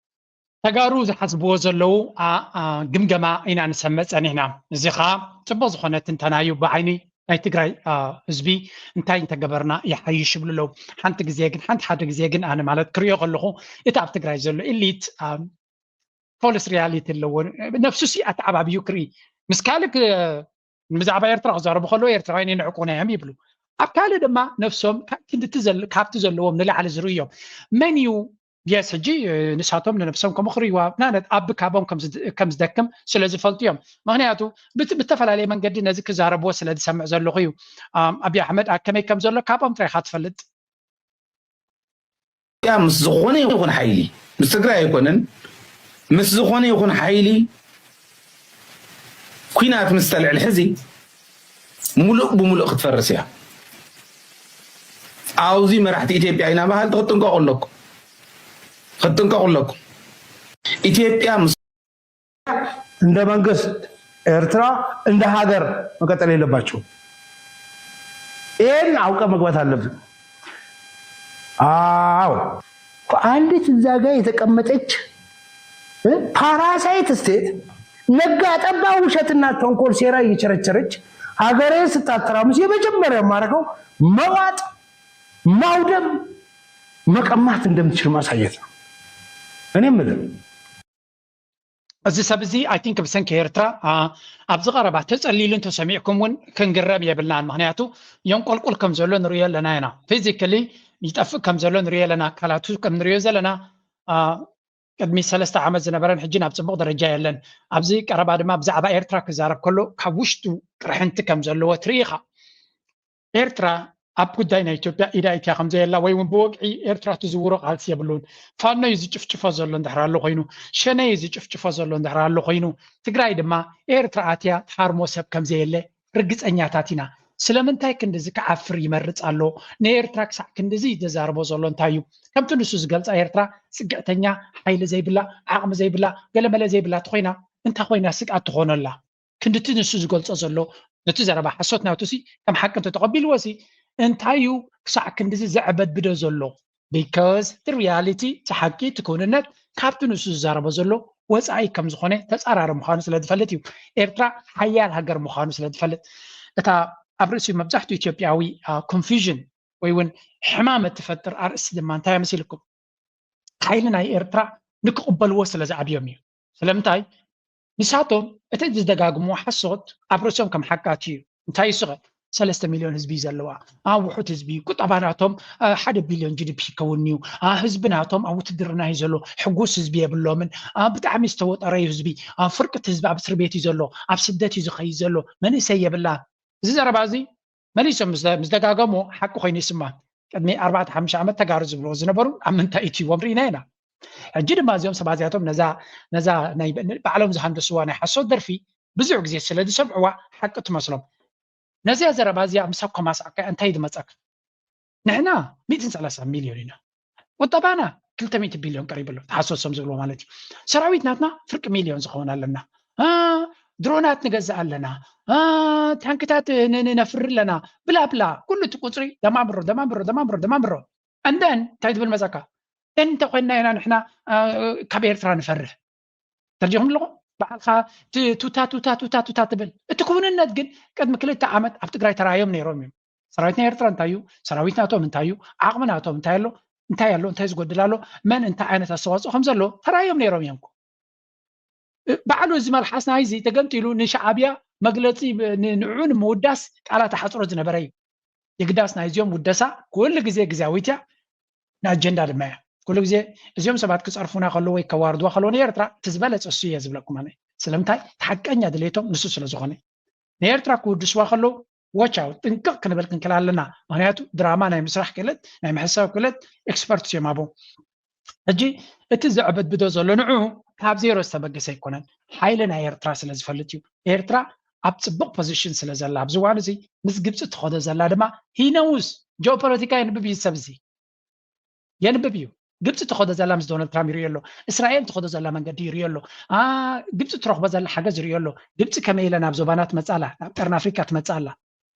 ተጋሩ ዝሓስብዎ ዘለዉ ግምገማ ኢና ንሰምዕ ፀኒሕና። እዚ ከዓ ፅቡቅ ዝኾነ ትንተና እዩ። ብዓይኒ ናይ ትግራይ ህዝቢ እንታይ እንተገበርና ይሓይሽ ይብሉ ኣለዉ። ሓንቲ ግዜ ግን ሓንቲ ሓደ ግዜ ግን ኣነ ማለት ክሪኦ ከለኹ እቲ ኣብ ትግራይ ዘሎ ኢሊት ፎልስ ሪያሊቲ ኣለዎ። ነፍሱ ሲ ኣተዓባብዩ ክርኢ ምስ ካልእ ብዛዕባ ኤርትራ ክዛረቡ ከለዉ ኤርትራውያን የንዕቁና እዮም ይብሉ። ኣብ ካልእ ድማ ነፍሶም ካብቲ ዘለዎም ንላዕሊ ዝርእዮም መን እዩ የስ ሕጂ ንሳቶም ንነብሶም ከምኡ ክርእይዋ ናነት ኣብ ካቦም ከም ዝደክም ስለ ዝፈልጡ እዮም። ምክንያቱ ብዝተፈላለየ መንገዲ ነዚ ክዛረብዎ ስለ ዝሰምዕ ዘለኹ እዩ። ኣብይ ኣሕመድ ከመይ ከም ዘሎ ካብኦም ጥራይ ኢኻ ትፈልጥ። ምስ ዝኾነ ይኹን ሓይሊ ምስ ትግራይ ኣይኮነን ምስ ዝኾነ ይኹን ሓይሊ ኩናት ምስ ተልዕል ሕዚ ሙሉእ ብሙሉእ ክትፈርስ እያ። ኣብዚ መራሕቲ ኢትዮጵያ ኢና በሃልቲ ክትጥንቀቑ ኣለኩም፣ ክትጥንቀቑ ኣለኩም። ኢትዮጵያ ምስ እንደ መንግስት ኤርትራ እንደ ሀገር መቀጠል የለባቸውም። ይህን አውቀ መግባት አለብን። አዎ አንዲት እዛ ጋ የተቀመጠች ፓራሳይት ስቴት ነጋ ጠባ ውሸትና ተንኮል ሴራ እየቸረቸረች ሀገሬ ስታተራምስ የመጀመሪያ የማደርገው መዋጥ፣ ማውደም፣ መቀማት እንደምትችል ማሳየት ነው። እኔ የምልህ እዚ ሰብ እዚ I think ብሰንኪ ኤርትራ ኣብዚ ቀረባ ተጸሊሉ እንተሰሚዕኩም እውን ክንግረም የብልናን። ምክንያቱ የንቆልቁል ከም ዘሎ ንርእዮ ኣለና ኢና። ፊዚካሊ ይጠፍእ ከም ዘሎ ንርእዮ ኣለና። ኣካላቱ ከም ንርእዮ ዘለና ቅድሚ ሰለስተ ዓመት ዝነበረን ሕጂ ናብ ጽቡቕ ደረጃ የለን። ኣብዚ ቀረባ ድማ ብዛዕባ ኤርትራ ክዛረብ ከሎ ካብ ውሽጡ ቅርሕንቲ ከም ዘለዎ ትርኢ ኢኻ። ኤርትራ ኣብ ጉዳይ ናይ ኢትዮጵያ ኢዳ ኢትያ ከም ዘየላ ወይ እውን ብወግዒ ኤርትራ ትዝውሮ ቃልሲ የብሉን። ፋኖ እዩ ዝጭፍጭፎ ዘሎ እንድሕር ኣሎ ኮይኑ፣ ሸነ እዩ ዝጭፍጭፎ ዘሎ እንድሕር ኣሎ ኮይኑ፣ ትግራይ ድማ ኤርትራ ኣትያ ትሃርሞ ሰብ ከም ዘየለ ርግጸኛታት ኢና። ስለምንታይ ክንድዚ ክዓፍር ይመርጽ ኣሎ? ንኤርትራ ክሳዕ ክንድዚ እዩ ዘዛርቦ ዘሎ እንታይ እዩ? ከምቲ ንሱ ዝገልጻ ኤርትራ ጽግዕተኛ፣ ሓይሊ ዘይብላ፣ ዓቕሚ ዘይብላ፣ ገለመለ ዘይብላ ተኾይና እንታይ ኮይና ስግኣት ትኾኖ ኣላ? ክንድቲ ንሱ ዝገልጾ ዘሎ ነቲ ዘረባ ሓሶት ናቱ ሲ ከም ሓቂ እንተተቐቢልዎ ሲ እንታይ እዩ ክሳዕ ክንድዚ ዘዕበድብዶ ዘሎ? Because the reality እቲ ሓቂ እቲ ክውንነት ካብቲ ንሱ ዝዛረቦ ዘሎ ወፃኢ ከም ዝኾነ ተፃራሪ ምዃኑ ስለ ዝፈልጥ እዩ። ኤርትራ ሓያል ሃገር ምዃኑ ስለ ዝፈልጥ እታ ኣብ ርእሲ መብዛሕትኡ ኢትዮጵያዊ ኮንፊዥን ወይ እውን ሕማም እትፈጥር ኣርእስቲ ድማ እንታይ መሲልኩም? ሓይሊ ናይ ኤርትራ ንክቕበልዎ ስለ ዝኣብዮም እዩ። ስለምንታይ? ንሳቶም እቲ ዝደጋግምዎ ሓሶት ኣብ ርእሶም ከም ሓቃት እዩ። እንታይ ይስኸ ሰለስተ ሚልዮን ህዝቢ እዩ ዘለዋ፣ ውሑድ ህዝቢ እዩ፣ ቁጠባ ናቶም ሓደ ቢልዮን ጂ ዲ ፒ ይከውን እዩ፣ ህዝቢ ናቶም ኣብ ውትድርና እዩ ዘሎ፣ ሕጉስ ህዝቢ የብሎምን፣ ብጣዕሚ ዝተወጠረ እዩ ህዝቢ፣ ፍርቅቲ ህዝቢ ኣብ እስር ቤት እዩ ዘሎ፣ ኣብ ስደት እዩ ዝኸይድ ዘሎ፣ መንእሰይ የብላ። እዚ ዘረባ እዚ መሊሶም ምስ ምስ ደጋገምዎ ሓቂ ኮይኑ ይስማዕ። ቅድሚ ኣርባዕተ ሓሙሽተ ዓመት ተጋሩ ዝብልዎ ዝነበሩ ኣብ ምንታይ እትይዎም ርኢና ኢና። ሕጂ ድማ እዚኦም ሰባት እዚኣቶም ነዛ ነዛ ናይ ባዕሎም ዝሃንደስዋ ናይ ሓሶት ደርፊ ብዙሕ ግዜ ስለ ዝሰምዕዋ ሓቂ ትመስሎም። ነዚኣ ዘረባ እዚኣ ምሳብ ኮማስ ኣካ እንታይ ዝመፀካ? ንሕና ሚእትን ሰላሳን ሚልዮን ኢና። ቁጠባና ክልተ ሚእቲ ቢልዮን ቀሪቡ ኣሎ። ተሓሰሶም ዝብሎ ማለት እዩ። ሰራዊት ናትና ፍርቂ ሚልዮን ዝኸውን ኣለና። ድሮናት ንገዝእ ኣለና፣ ታንክታት ነፍሪ ኣለና፣ ብላ ብላ ኩሉ እቲ ቁፅሪ ደማምሮ ደማምሮ ደማምሮ ደማምሮ። እንደን እንታይ ትብል መፀካ? እንተ ኮይንና ኢና ንሕና ካብ ኤርትራ ንፈርህ። ተርዲኹም ኣለኹም? በዓልካ ቱታ ቱታ ቱታ ቱታ ትብል። እቲ ክውንነት ግን ቅድሚ ክልተ ዓመት ኣብ ትግራይ ተራእዮም ነይሮም እዮም። ሰራዊት ናይ ኤርትራ እንታይ እዩ? ሰራዊት ናቶም እንታይ እዩ? ዓቕሚ ናቶም እንታይ ኣሎ? እንታይ ኣሎ? እንታይ ዝጎድል ኣሎ? መን እንታይ ዓይነት ኣስተዋፅኦ ከም ዘሎ ተራእዮም ነይሮም እዮም። ባዕሉ እዚ መልሓስ ናይ እዚ ተገምጢሉ ንሻዓብያ መግለፂ ንዑ ንምውዳስ ቃላት ኣሓፅሮ ዝነበረ እዩ። የግዳስ ናይ እዚኦም ውደሳ ኩሉ ግዜ ግዜያዊት እያ፣ ንኣጀንዳ ድማ እያ። ኩሉ ግዜ እዚኦም ሰባት ክፀርፉና ከለዉ ወይ ከዋርድዋ ከለዉ ንኤርትራ እቲ ዝበለፀ እሱ እየ ዝብለኩም ኣነ። ስለምንታይ? እቲ ሓቀኛ ድሌቶም ንሱ ስለ ዝኾነ። ንኤርትራ ክውድስዋ ከለዉ watch out ጥንቅቕ ክንብል ክንክእል ኣለና። ምክንያቱ ድራማ ናይ ምስራሕ ክእለት ናይ ምሕሳብ ክእለት ኤክስፐርትስ እዮም ኣብኡ። ሕጂ እቲ ዘዕበድብዶ ዘሎ ንዑ ካብ ዜሮ ዝተበገሰ ኣይኮነን። ሓይሊ ናይ ኤርትራ ስለ ዝፈልጥ እዩ። ኤርትራ ኣብ ፅቡቕ ፖዚሽን ስለ ዘላ ኣብዚ እዋን እዚ ምስ ግብፂ ትኸዶ ዘላ ድማ he knows ጂኦፖለቲካ የንብብ እዩ ሰብ እዚ የንብብ እዩ። ግብፂ ትኸዶ ዘላ ምስ ዶናልድ ትራምፕ ይርእዮ ኣሎ። እስራኤል ትኸዶ ዘላ መንገዲ ይርእዮ ኣሎ። ግብፂ ትረኽቦ ዘላ ሓገዝ ይርእዮ ኣሎ። ግብፂ ከመይ ኢለ ናብ ዞባና ትመፅእ ኣላ? ናብ ቀርኒ ኣፍሪካ ትመፅእ ኣላ።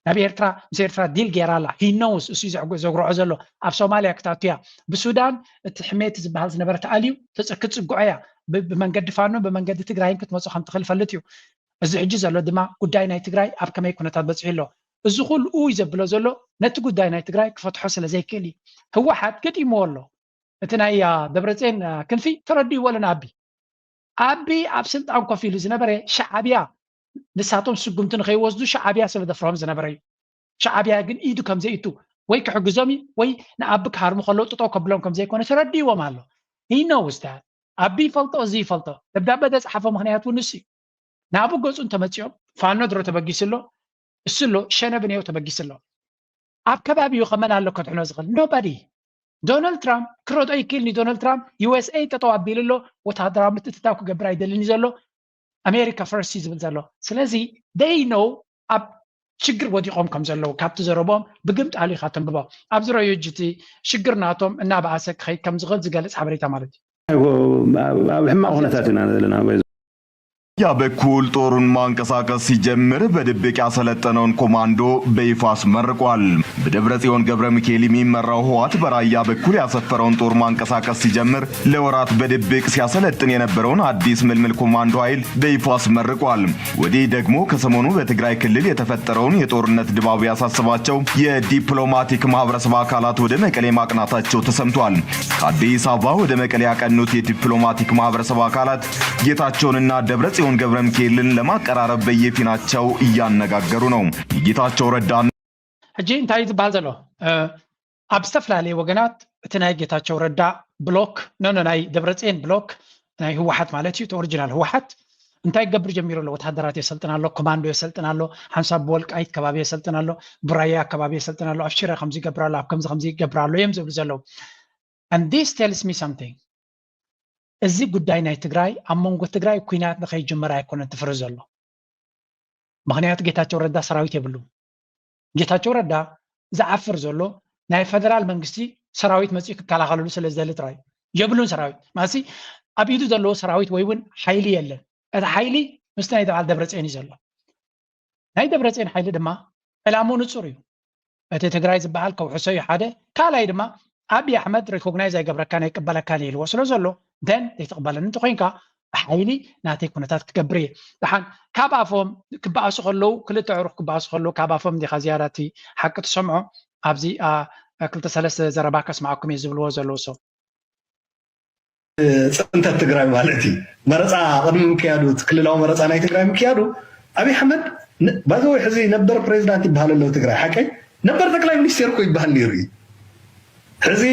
ናብ ኤርትራ ምስ ኤርትራ ዲል ገይራ ኣላ። He knows እሱ ዘጉረዖ ዘሎ ኣብ ሶማልያ ክታቱ እያ። ብሱዳን እቲ ሕሜቲ ዝበሃል ዝነበረ ተኣልዩ ክትፅግዖ እያ። ብመንገዲ ፋኖ ብመንገዲ ትግራይን ክትመፁ ከም ትኽእል ፈልጥ እዩ። እዚ ሕጂ ዘሎ ድማ ጉዳይ ናይ ትግራይ ኣብ ከመይ ኩነታት በፂሑ ኣሎ። እዚ ኩሉ ኡይ ዘብሎ ዘሎ ነቲ ጉዳይ ናይ ትግራይ ክፈትሖ ስለ ዘይክእል እዩ። ህወሓት ገጢምዎ ኣሎ። እቲ ናይ ደብረፅዮን ክንፊ ተረዲእዎ ኣለና። ኣቢ ኣቢ ኣብ ስልጣን ኮፍ ኢሉ ዝነበረ ሻዓብያ ንሳቶም ስጉምቲ ንከይወስዱ ሻዓብያ ስለ ደፍሮም ዝነበረ እዩ። ሻዓብያ ግን ኢዱ ከም ዘይእቱ ወይ ክሕግዞም እዩ ወይ ንኣቢ ክሃርሙ ከለዉ ጥጠው ከብሎም ከም ዘይኮነ ተረዲእዎም ኣሎ። He knows that ኣቢ ይፈልጦ፣ እዚ ይፈልጦ። ደብዳበ ዘፅሓፎ ምክንያት እውን ንሱ እዩ። ናብኡ ገፁ እንተመፂኦም ፋኖ ድሮ ተበጊሱ ኣሎ፣ እሱ ኣሎ፣ ሸነ ብንየው ተበጊሱ ኣሎ። ኣብ ከባቢኡ ከመን ኣሎ ከድሕኖ ዝኽእል? Nobody። ዶናልድ ትራምፕ ክረድኦ ይክእል። ንዶናልድ ትራምፕ ዩ ኤስ ኤ ጠጠው ኣቢሉ ኣሎ፣ ወታደራዊ ምትእትታው ክገብር ኣይደልን እዩ ዘሎ፣ ኣሜሪካ ፈርስት እዩ ዝብል ዘሎ። ስለዚ they know ኣብ ሽግር ወዲቖም ከም ዘለዉ ካብቲ ዘረቦም ብግምጣሉ ኢኻ ተንብቦ። ኣብዚ ረዮ ሕጂ እቲ ሽግር ናቶም እናበኣሰ ክኸይድ ከም ዝኽእል ዝገልጽ ሓበሬታ ማለት እዩ። ኣብ ሕማቕ ኩነታት ኢና ዘለና። በኩል ጦሩን ማንቀሳቀስ ሲጀምር በድብቅ ያሰለጠነውን ኮማንዶ በይፋ አስመርቋል። በደብረ ጽዮን ገብረ ሚካኤል የሚመራው ህወሓት በራያ በኩል ያሰፈረውን ጦር ማንቀሳቀስ ሲጀምር ለወራት በድብቅ ሲያሰለጥን የነበረውን አዲስ ምልምል ኮማንዶ ኃይል በይፋ አስመርቋል። ወዲህ ደግሞ ከሰሞኑ በትግራይ ክልል የተፈጠረውን የጦርነት ድባብ ያሳሰባቸው የዲፕሎማቲክ ማህበረሰብ አካላት ወደ መቀሌ ማቅናታቸው ተሰምቷል። ከአዲስ አበባ ወደ መቀሌ ያቀኑት የዲፕሎማቲክ ማህበረሰብ አካላት ጌታቸውንና ደብረጽዮን ገብረ ሚካኤልን ለማቀራረብ በየፊናቸው እያነጋገሩ ነው። የጌታቸው ረዳን ሕጂ እንታይ እዩ ዝበሃል ዘሎ? ኣብ ዝተፈላለዩ ወገናት እቲ ናይ ጌታቸው ረዳ ብሎክ፣ ኖ ኖ፣ ናይ ደብረጽዮን ብሎክ፣ ናይ ህወሓት ማለት እዩ፣ እቲ ኦሪጂናል ህወሓት እንታይ ክገብር ጀሚሩ ኣሎ? ወተሃደራት የሰልጥን ኣሎ፣ ኮማንዶ የሰልጥን ኣሎ፣ ሓንሳብ ብወልቃይት ከባቢ የሰልጥን ኣሎ፣ ብራያ ከባቢ የሰልጥን ኣሎ፣ ኣብ ሽረ ከምዚ ይገብር ኣሎ፣ ኣብ ከምዚ ከምዚ ይገብር ኣሎ እዮም ዝብሉ ዘለዉ። And this tells me something። እዚ ጉዳይ ናይ ትግራይ ኣብ መንጎ ትግራይ ኩናት ንኸይጅመር ኣይኮነን ትፍሪ ዘሎ። ምኽንያቱ ጌታቸው ረዳ ሰራዊት የብሉን። ጌታቸው ረዳ ዝዓፍር ዘሎ ናይ ፈደራል መንግስቲ ሰራዊት መፂኡ ክከላኸለሉ ስለ ዝደሊ ጥራይ የብሉን። ሰራዊት ማሲ ኣብ ኢዱ ዘለዎ ሰራዊት ወይ እውን ሓይሊ የለን። እቲ ሓይሊ ምስቲ ናይ በዓል ደብረፅዮን እዩ ዘሎ። ናይ ደብረፅዮን ሓይሊ ድማ ዕላምኡ ንፁር እዩ። እቲ ትግራይ ዝበሃል ከውሕሶ እዩ ሓደ። ካልኣይ ድማ ኣብይ ኣሕመድ ሪኮግናይዝ ኣይገብረካን ኣይቅበለካን ኢልዎ ስለ ዘሎ ደን ዘይትቕበለኒ እንተኮይንካ ብሓይሊ ናተይ ኩነታት ክገብር እየ። ደሓን ካብ ኣፎም ክበኣሱ ከለዉ ክልተ ዕሩኽ ክበኣሱ ከለዉ ካብ ኣፎም እንዲኻ ዝያዳ እቲ ሓቂ ትሰምዖ። ኣብዚ ክልተ ሰለስተ ዘረባ ከስማዕኩም እየ ዝብልዎ ዘለዉ ሰብ ፅንተት ትግራይ ማለት እዩ። መረፃ ቅድሚ ምክያዱ እቲ ክልላዊ መረፃ ናይ ትግራይ ምክያዱ ኣብይ ኣሕመድ ባይዘወይ ሕዚ ነበር ፕሬዚዳንት ይበሃል ኣሎ ትግራይ ሓቀይ ነበር ጠቅላይ ሚኒስቴር እኮ ይበሃል ነይሩ እዩ። ሕዚ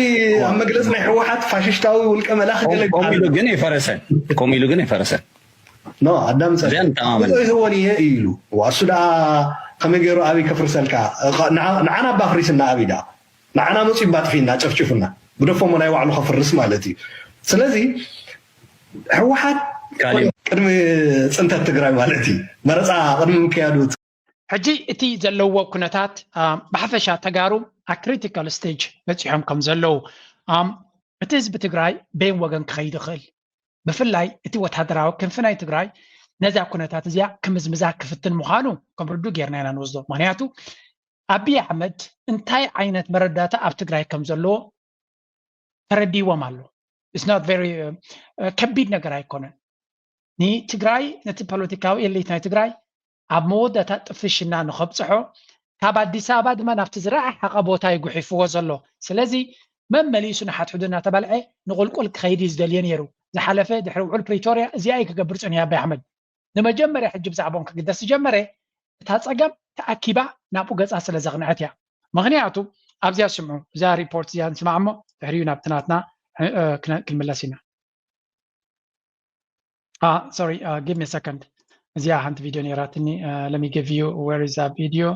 ኣብ መግለፂ ናይ ህወሓት ፋሽሽታዊ ውልቀ መላኺ ገለ ቆም ኢሉ ግን ኣይፈረሰን። ቆም ኢሉ ግን ኣይፈረሰን። ኖ ኣዳምፀ እዚኣ ንተማመን። ይህወን እየ እዩ ኢሉ። እሱ ደኣ ከመይ ገይሩ ኣብይ ከፍርሰልካ? ንዓና እባ ኣፍሪስና ኣብይ ደኣ ንዓና መፂኡ ባጥፊና ጨፍጭፉና ግደፎሞ ናይ ባዕሉ ከፍርስ ማለት እዩ። ስለዚ ህወሓት ካሊእ ቅድሚ ፅንተት ትግራይ ማለት እዩ መረፃ ቅድሚ ምክያዱ ሕጂ እቲ ዘለዎ ኩነታት ብሓፈሻ ተጋሩ ኣብ ክሪቲካል ስቴጅ በፂሖም ከም ዘለዉ እቲ ህዝቢ ትግራይ በይን ወገን ክኸይድ ይኽእል። ብፍላይ እቲ ወታደራዊ ክንፊ ናይ ትግራይ ነዛ ኩነታት እዚኣ ክምዝምዛ ክፍትን ምዃኑ ከም ርዱእ ጌርና ኢና ንወስዶ። ምኽንያቱ ኣብይ ኣሕመድ እንታይ ዓይነት መረዳእታ ኣብ ትግራይ ከም ዘለዎ ተረዲዎም ኣሎ። It's not very ከቢድ ነገር ኣይኮነን። ንትግራይ ነቲ ፖለቲካዊ ኤሊት ናይ ትግራይ ኣብ መወዳእታ ጥፍሽና ንኸብፅሖ ካብ ኣዲስ ኣበባ ድማ ናብቲ ዝረሓሓቐ ቦታ እዩ ጉሒፍዎ ዘሎ። ስለዚ መመሊሱ ንሓድሕዱ እናተባልዐ ንቑልቁል ክኸይድ እዩ ዝደልዮ ነይሩ። ዝሓለፈ ድሕሪ ውዕል ፕሪቶርያ እዚኣ እዩ ክገብር ፅንዩ ኣብይ ኣሕመድ። ንመጀመርያ ሕጂ ብዛዕባኦም ክግደስ ዝጀመረ እታ ፀገም ተኣኪባ ናብኡ ገፃ ስለ ዘቕንዐት እያ። ምኽንያቱ ኣብዚኣ ስምዑ፣ እዛ ሪፖርት እዚኣ ንስማዕ እሞ ድሕሪኡ ናብቲ ናትና ክንምለስ ኢና። ሶሪ ጊቭ ሚ ሰከንድ። እዚኣ ሓንቲ ቪድዮ ነይራትኒ። Let me give you where is that video?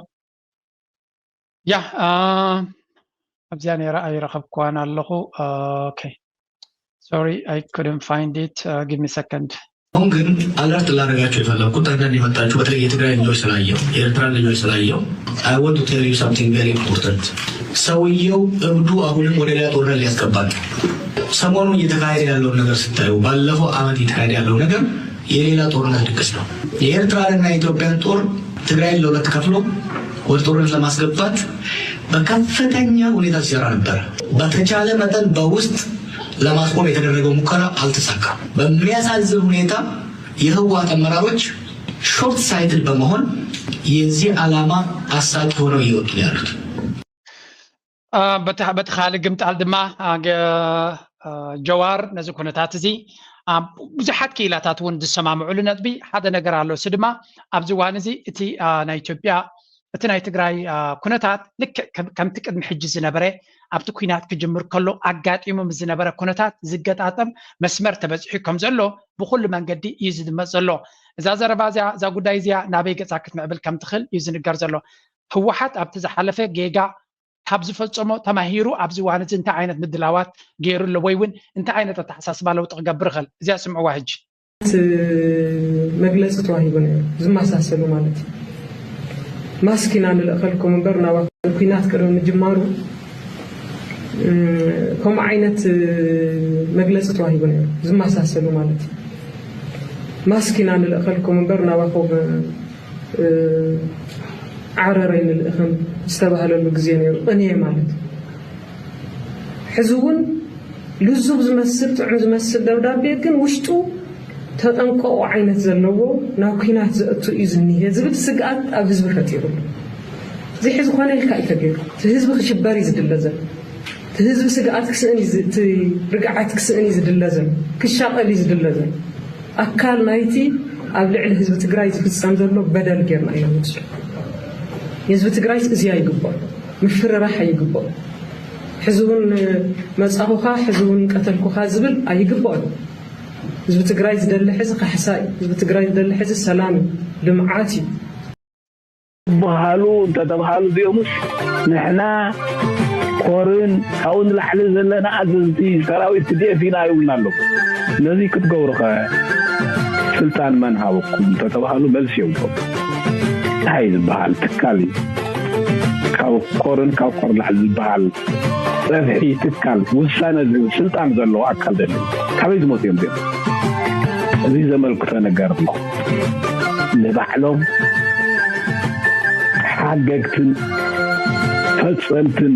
ያ ኣብዚኣ ነይራ ኣይረኸብኩዋን ኣለኹ። Okay, sorry, I couldn't find it. Give me second. አሁን ግን አለርት ላደርጋችሁ የፈለግኩት አንዳንድ የመጣችሁ በተለይ የትግራይ ልጆች ስላየው የኤርትራ ልጆች ስላየው I want to tell you something very important። ሰውየው እብዱ አሁንም ወደ ሌላ ጦርነት ሊያስገባ ነው። ሰሞኑን እየተካሄደ ያለውን ነገር ስታዩ ባለፈው አመት እየተካሄደ ያለው ነገር የሌላ ጦርነት ድግስ ነው። የኤርትራንና የኢትዮጵያን ጦር ትግራይን ለሁለት ከፍሎ ወደ ጦርነት ለማስገባት በከፍተኛ ሁኔታ ሲሰራ ነበረ። በተቻለ መጠን በውስጥ ለማስቆም የተደረገው ሙከራ አልተሳካም። በሚያሳዝን ሁኔታ የህወሓት አመራሮች short sighted በመሆን የዚህ ዓላማ አሳቂ ሆነው እየወጡ ነው ያሉት። በቲ ካልእ ግምጣል ድማ ጀዋር ነዚ ኩነታት እዚ ብዙሓት ክኢላታት እውን ዝሰማምዑሉ ነጥቢ ሓደ ነገር ኣሎ። እሱ ድማ ኣብዚ እዋን እዚ እቲ ናይ ኢትዮጵያ እቲ ናይ ትግራይ ኩነታት ልክዕ ከምቲ ቅድሚ ሕጂ ዝነበረ ኣብቲ ኲናት ክጅምር ከሎ ኣጋጢሙ ምስ ዝነበረ ኩነታት ዝገጣጠም መስመር ተበፂሑ ከም ዘሎ ብኩሉ መንገዲ እዩ ዝድመፅ ዘሎ። እዛ ዘረባ እዚኣ እዛ ጉዳይ እዚኣ ናበይ ገፃ ክትምዕብል ከም ትኽእል እዩ ዝንገር ዘሎ። ህወሓት ኣብቲ ዝሓለፈ ጌጋ ካብ ዝፈፀሞ ተማሂሩ ኣብዚ እዋን እዚ እንታይ ዓይነት ምድላዋት ገይሩ ኣሎ ወይ እውን እንታይ ዓይነት ኣተሓሳስባ ለውጢ ክገብር ይኽእል? እዚኣ ስምዕዋ ሕጂ። መግለፂ ተዋሂቡ ነይሩ ዝመሳሰሉ ማለት እዩ። ማስክ ኢና ንልእኸልኩም እምበር ናባኹም፣ ኩናት ቅድሚ ምጅማሩ ከምኡ ዓይነት መግለፂ ተዋሂቡ ነይሩ፣ ዝመሳሰሉ ማለት እዩ። ማስክ ኢና ንልእኸልኩም እምበር ናባኹም ዓረር ኣይንልእኽን ዝተባህለሉ ግዜ ነይሩ፣ ቅንየ ማለት እዩ። ሕዚ እውን ልዙብ ዝመስል፣ ጥዑም ዝመስል ደብዳቤ ግን ውሽጡ ተጠንቀቑ ዓይነት ዘለዎ፣ ናብ ኲናት ዘእቱ እዩ ዝኒሀ ዝብል ስግኣት ኣብ ህዝቢ ፈጢሩ ኣሎ። እዚ ሕዚ ኮነ ኢልካ እዩ ተገይሩ። እቲ ህዝቢ ክሽበር እዩ ዝድለ ዘሎ። እቲ ህዝቢ ስግኣት ክስእን እዩ ዝ-፣ እቲ ርግዓት ክስእን እዩ ዝድለ ዘሎ። ክሻቐል እዩ ዝድለ ዘሎ። ኣካል ናይቲ ኣብ ልዕሊ ህዝቢ ትግራይ ዝፍጸም ዘሎ በደል ጌርና ኢና ንወስዶ። ንህዝቢ ትግራይ እዚ ኣይግባኦ፣ ምፍርራሕ ኣይግባኦ። ሕዚ እውን መጻኹኻ፣ ሕዚ እውን ቀተልኩኻ ዝብል ኣይግባኦን። ህዝቢ ትግራይ ዝደሊ ሕዚ ካሕሳ እዩ። ህዝቢ ትግራይ ዝደሊ ሕዚ ሰላም እዩ፣ ልምዓት እዩ። በሃሉ እንተተባሃሉ እዚኦምስ ንሕና ኮርን ካብኡ ንላዕሊ ዘለና ኣዘዝቲ ሰራዊት ቲ ዲ ኤፍ ኢና ይብሉና ኣለዉ። ነዚ ክትገብሩ ኸ ስልጣን መን ሃበኩም እንተተባሃሉ መልሲ የብሎም። እንታይ ዝበሃል ትካል እዩ? ካብ ኮርን ካብ ኮር ላዕሊ ዝበሃል ጸፍሒ ትካል ውሳነ ዝህብ ስልጣን ዘለዎ ኣካል ደለ ካበይ ዝመፁ እዮም እዚኦም? እዚ ዘመልክቶ ነገር ኣሎ። ንባዕሎም ሓገግትን ፈፀምትን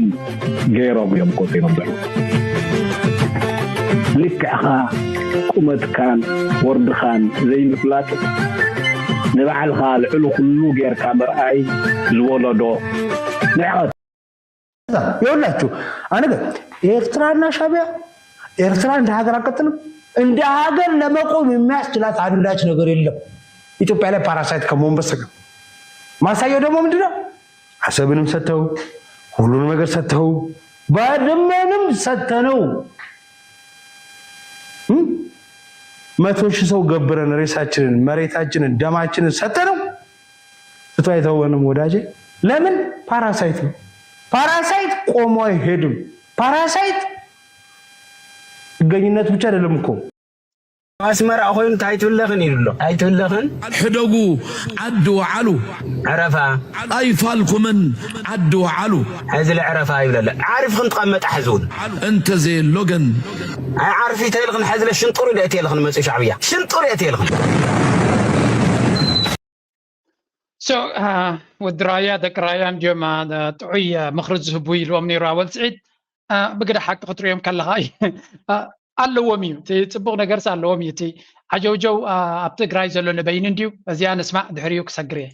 ገይሮም እዮም ቆፂሮም ዘለዉ። ልክዕኻ ቁመትካን ወርድኻን ዘይምፍላጥ ንባዕልኻ ልዕሊ ኩሉ ጌርካ ምርኣይ ዝወለዶ ንዕቐት። ይኸውላችሁ ኣነ ኤርትራና ሻቢያ ኤርትራ እንደ ሀገር አቀጥልም እንደ ሀገር ለመቆም የሚያስችላት አንዳች ነገር የለም። ኢትዮጵያ ላይ ፓራሳይት ከመሆን በስተቀር ማሳየው ደግሞ ምንድነው? አሰብንም ሰጥተው ሁሉንም ነገር ሰጥተው ባድመንም ሰጥተነው መቶ ሺህ ሰው ገብረን ሬሳችንን መሬታችንን ደማችንን ሰጥተነው ትቶ አይተወንም ወዳጄ። ለምን ፓራሳይት ነው። ፓራሳይት ቆሞ አይሄድም። ፓራሳይት ጥገኝነት ብቻ አይደለም እኮ። ኣስመራ ኮይኑ እንታይ ትብለኽን ኢሉ ኣሎ። ኣይትብለኽን። ሕደጉ ዓዲ ወዓሉ። ዕረፋ። ኣይፋልኩምን ዓዲ ወዓሉ። ሕዚ ለዕረፋ ይብለለ ዓሪፍኽን ትቐመጣ ሕዚ እውን። እንተዘየሎ ግን። ኣይ ዓርፊ ተይልኽን ሕዚ ለሽንጡር ኢለ እትየልኽን መፅኡ ሻዕብያ ሽንጡር እየ እትየልኽን። So ወዲ ራያ ደቂ ራያ እንዲዮም ጥዑይ ምኽሪ ዝህቡ ኢልዎም ነይሩ ኣወል ስዒድ። ብግደ ሓቂ ክትሪኦም ከለኻ ኣለዎም እዩ እቲ ፅቡቕ ነገርስ ኣለዎም እዩ እቲ ዓጀውጀው ኣብ ትግራይ ዘሎ ንበይኑ እንድዩ። እዚኣ ንስማዕ ድሕሪኡ ክሰግር እየ።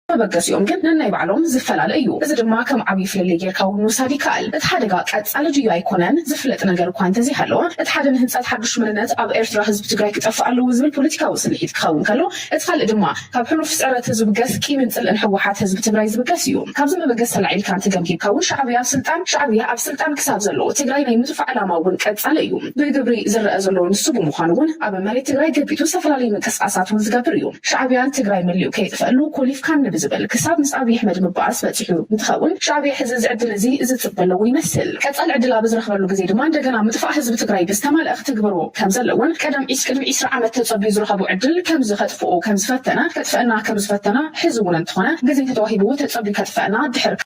መበገሲኦም ግን ነናይ ባዕሎም ዝፈላለ እዩ። እዚ ድማ ከም ዓብዪ ፍልልይ ጌርካ እውን ምውሳድ ይከኣል። እቲ ሓደጋ ቀጻሊ ድዩ ኣይኮነን ዝፍለጥ ነገር እኳ እንተዘይሃለወ፣ እቲ ሓደ ንህንጸት ሓዱሽ መንነት ኣብ ኤርትራ ህዝቢ ትግራይ ክጠፍእ ኣለዎ ዝብል ፖለቲካዊ ስምዒት ክኸውን ከሎ፣ እቲ ካልእ ድማ ካብ ሕሉፍ ጸረ ህዝቢ ገስ ቂምን ጽልእን ህወሓት ህዝቢ ትግራይ ዝብገስ እዩ። ካብዚ መበገሲ ተላዒልካ እንተገምጊምካ እውን ሻዕብያ ኣብ ስልጣን፣ ሻዕብያ ኣብ ስልጣን ክሳብ ዘሎ ትግራይ ናይ ምጥፋእ ዕላማ እውን ቀጻሊ እዩ። ብግብሪ ዝረኣ ዘሎ ንሱ ብምዃኑ እውን ኣብ መሬት ትግራይ ገቢቱ ዝተፈላለዩ ምንቅስቃሳት እውን ዝገብር እዩ። ሻዕብያ ትግራይ መሊኡ ከይጥፈኣሉ ኮሊፍካኒ ብዝብል ክሳብ ምስ ኣብይ ኣሕመድ ምበኣስ በፂሑ እንትኸውን ሻዕብያ ሕዚ እዚ ዕድል እዚ ዝፅበ ኣለዎ ይመስል። ቀፃሊ ዕድል ኣብ ዝረኽበሉ ግዜ ድማ እንደገና ምጥፋእ ህዝቢ ትግራይ ብዝተማልአ ክትግበርዎ ከም ዘለዎን ቀደም ዒስ ቅድሚ ዒስራ ዓመት ተፀቢዩ ዝረኸቦ ዕድል ከምዚ ከጥፍኦ ከም ዝፈተነ ከጥፈአና ከም ዝፈተነ ሕዚ እውን እንተኾነ ግዜ እንተተዋሂብዎ ተፀቢዩ ከጥፈአና ድሕር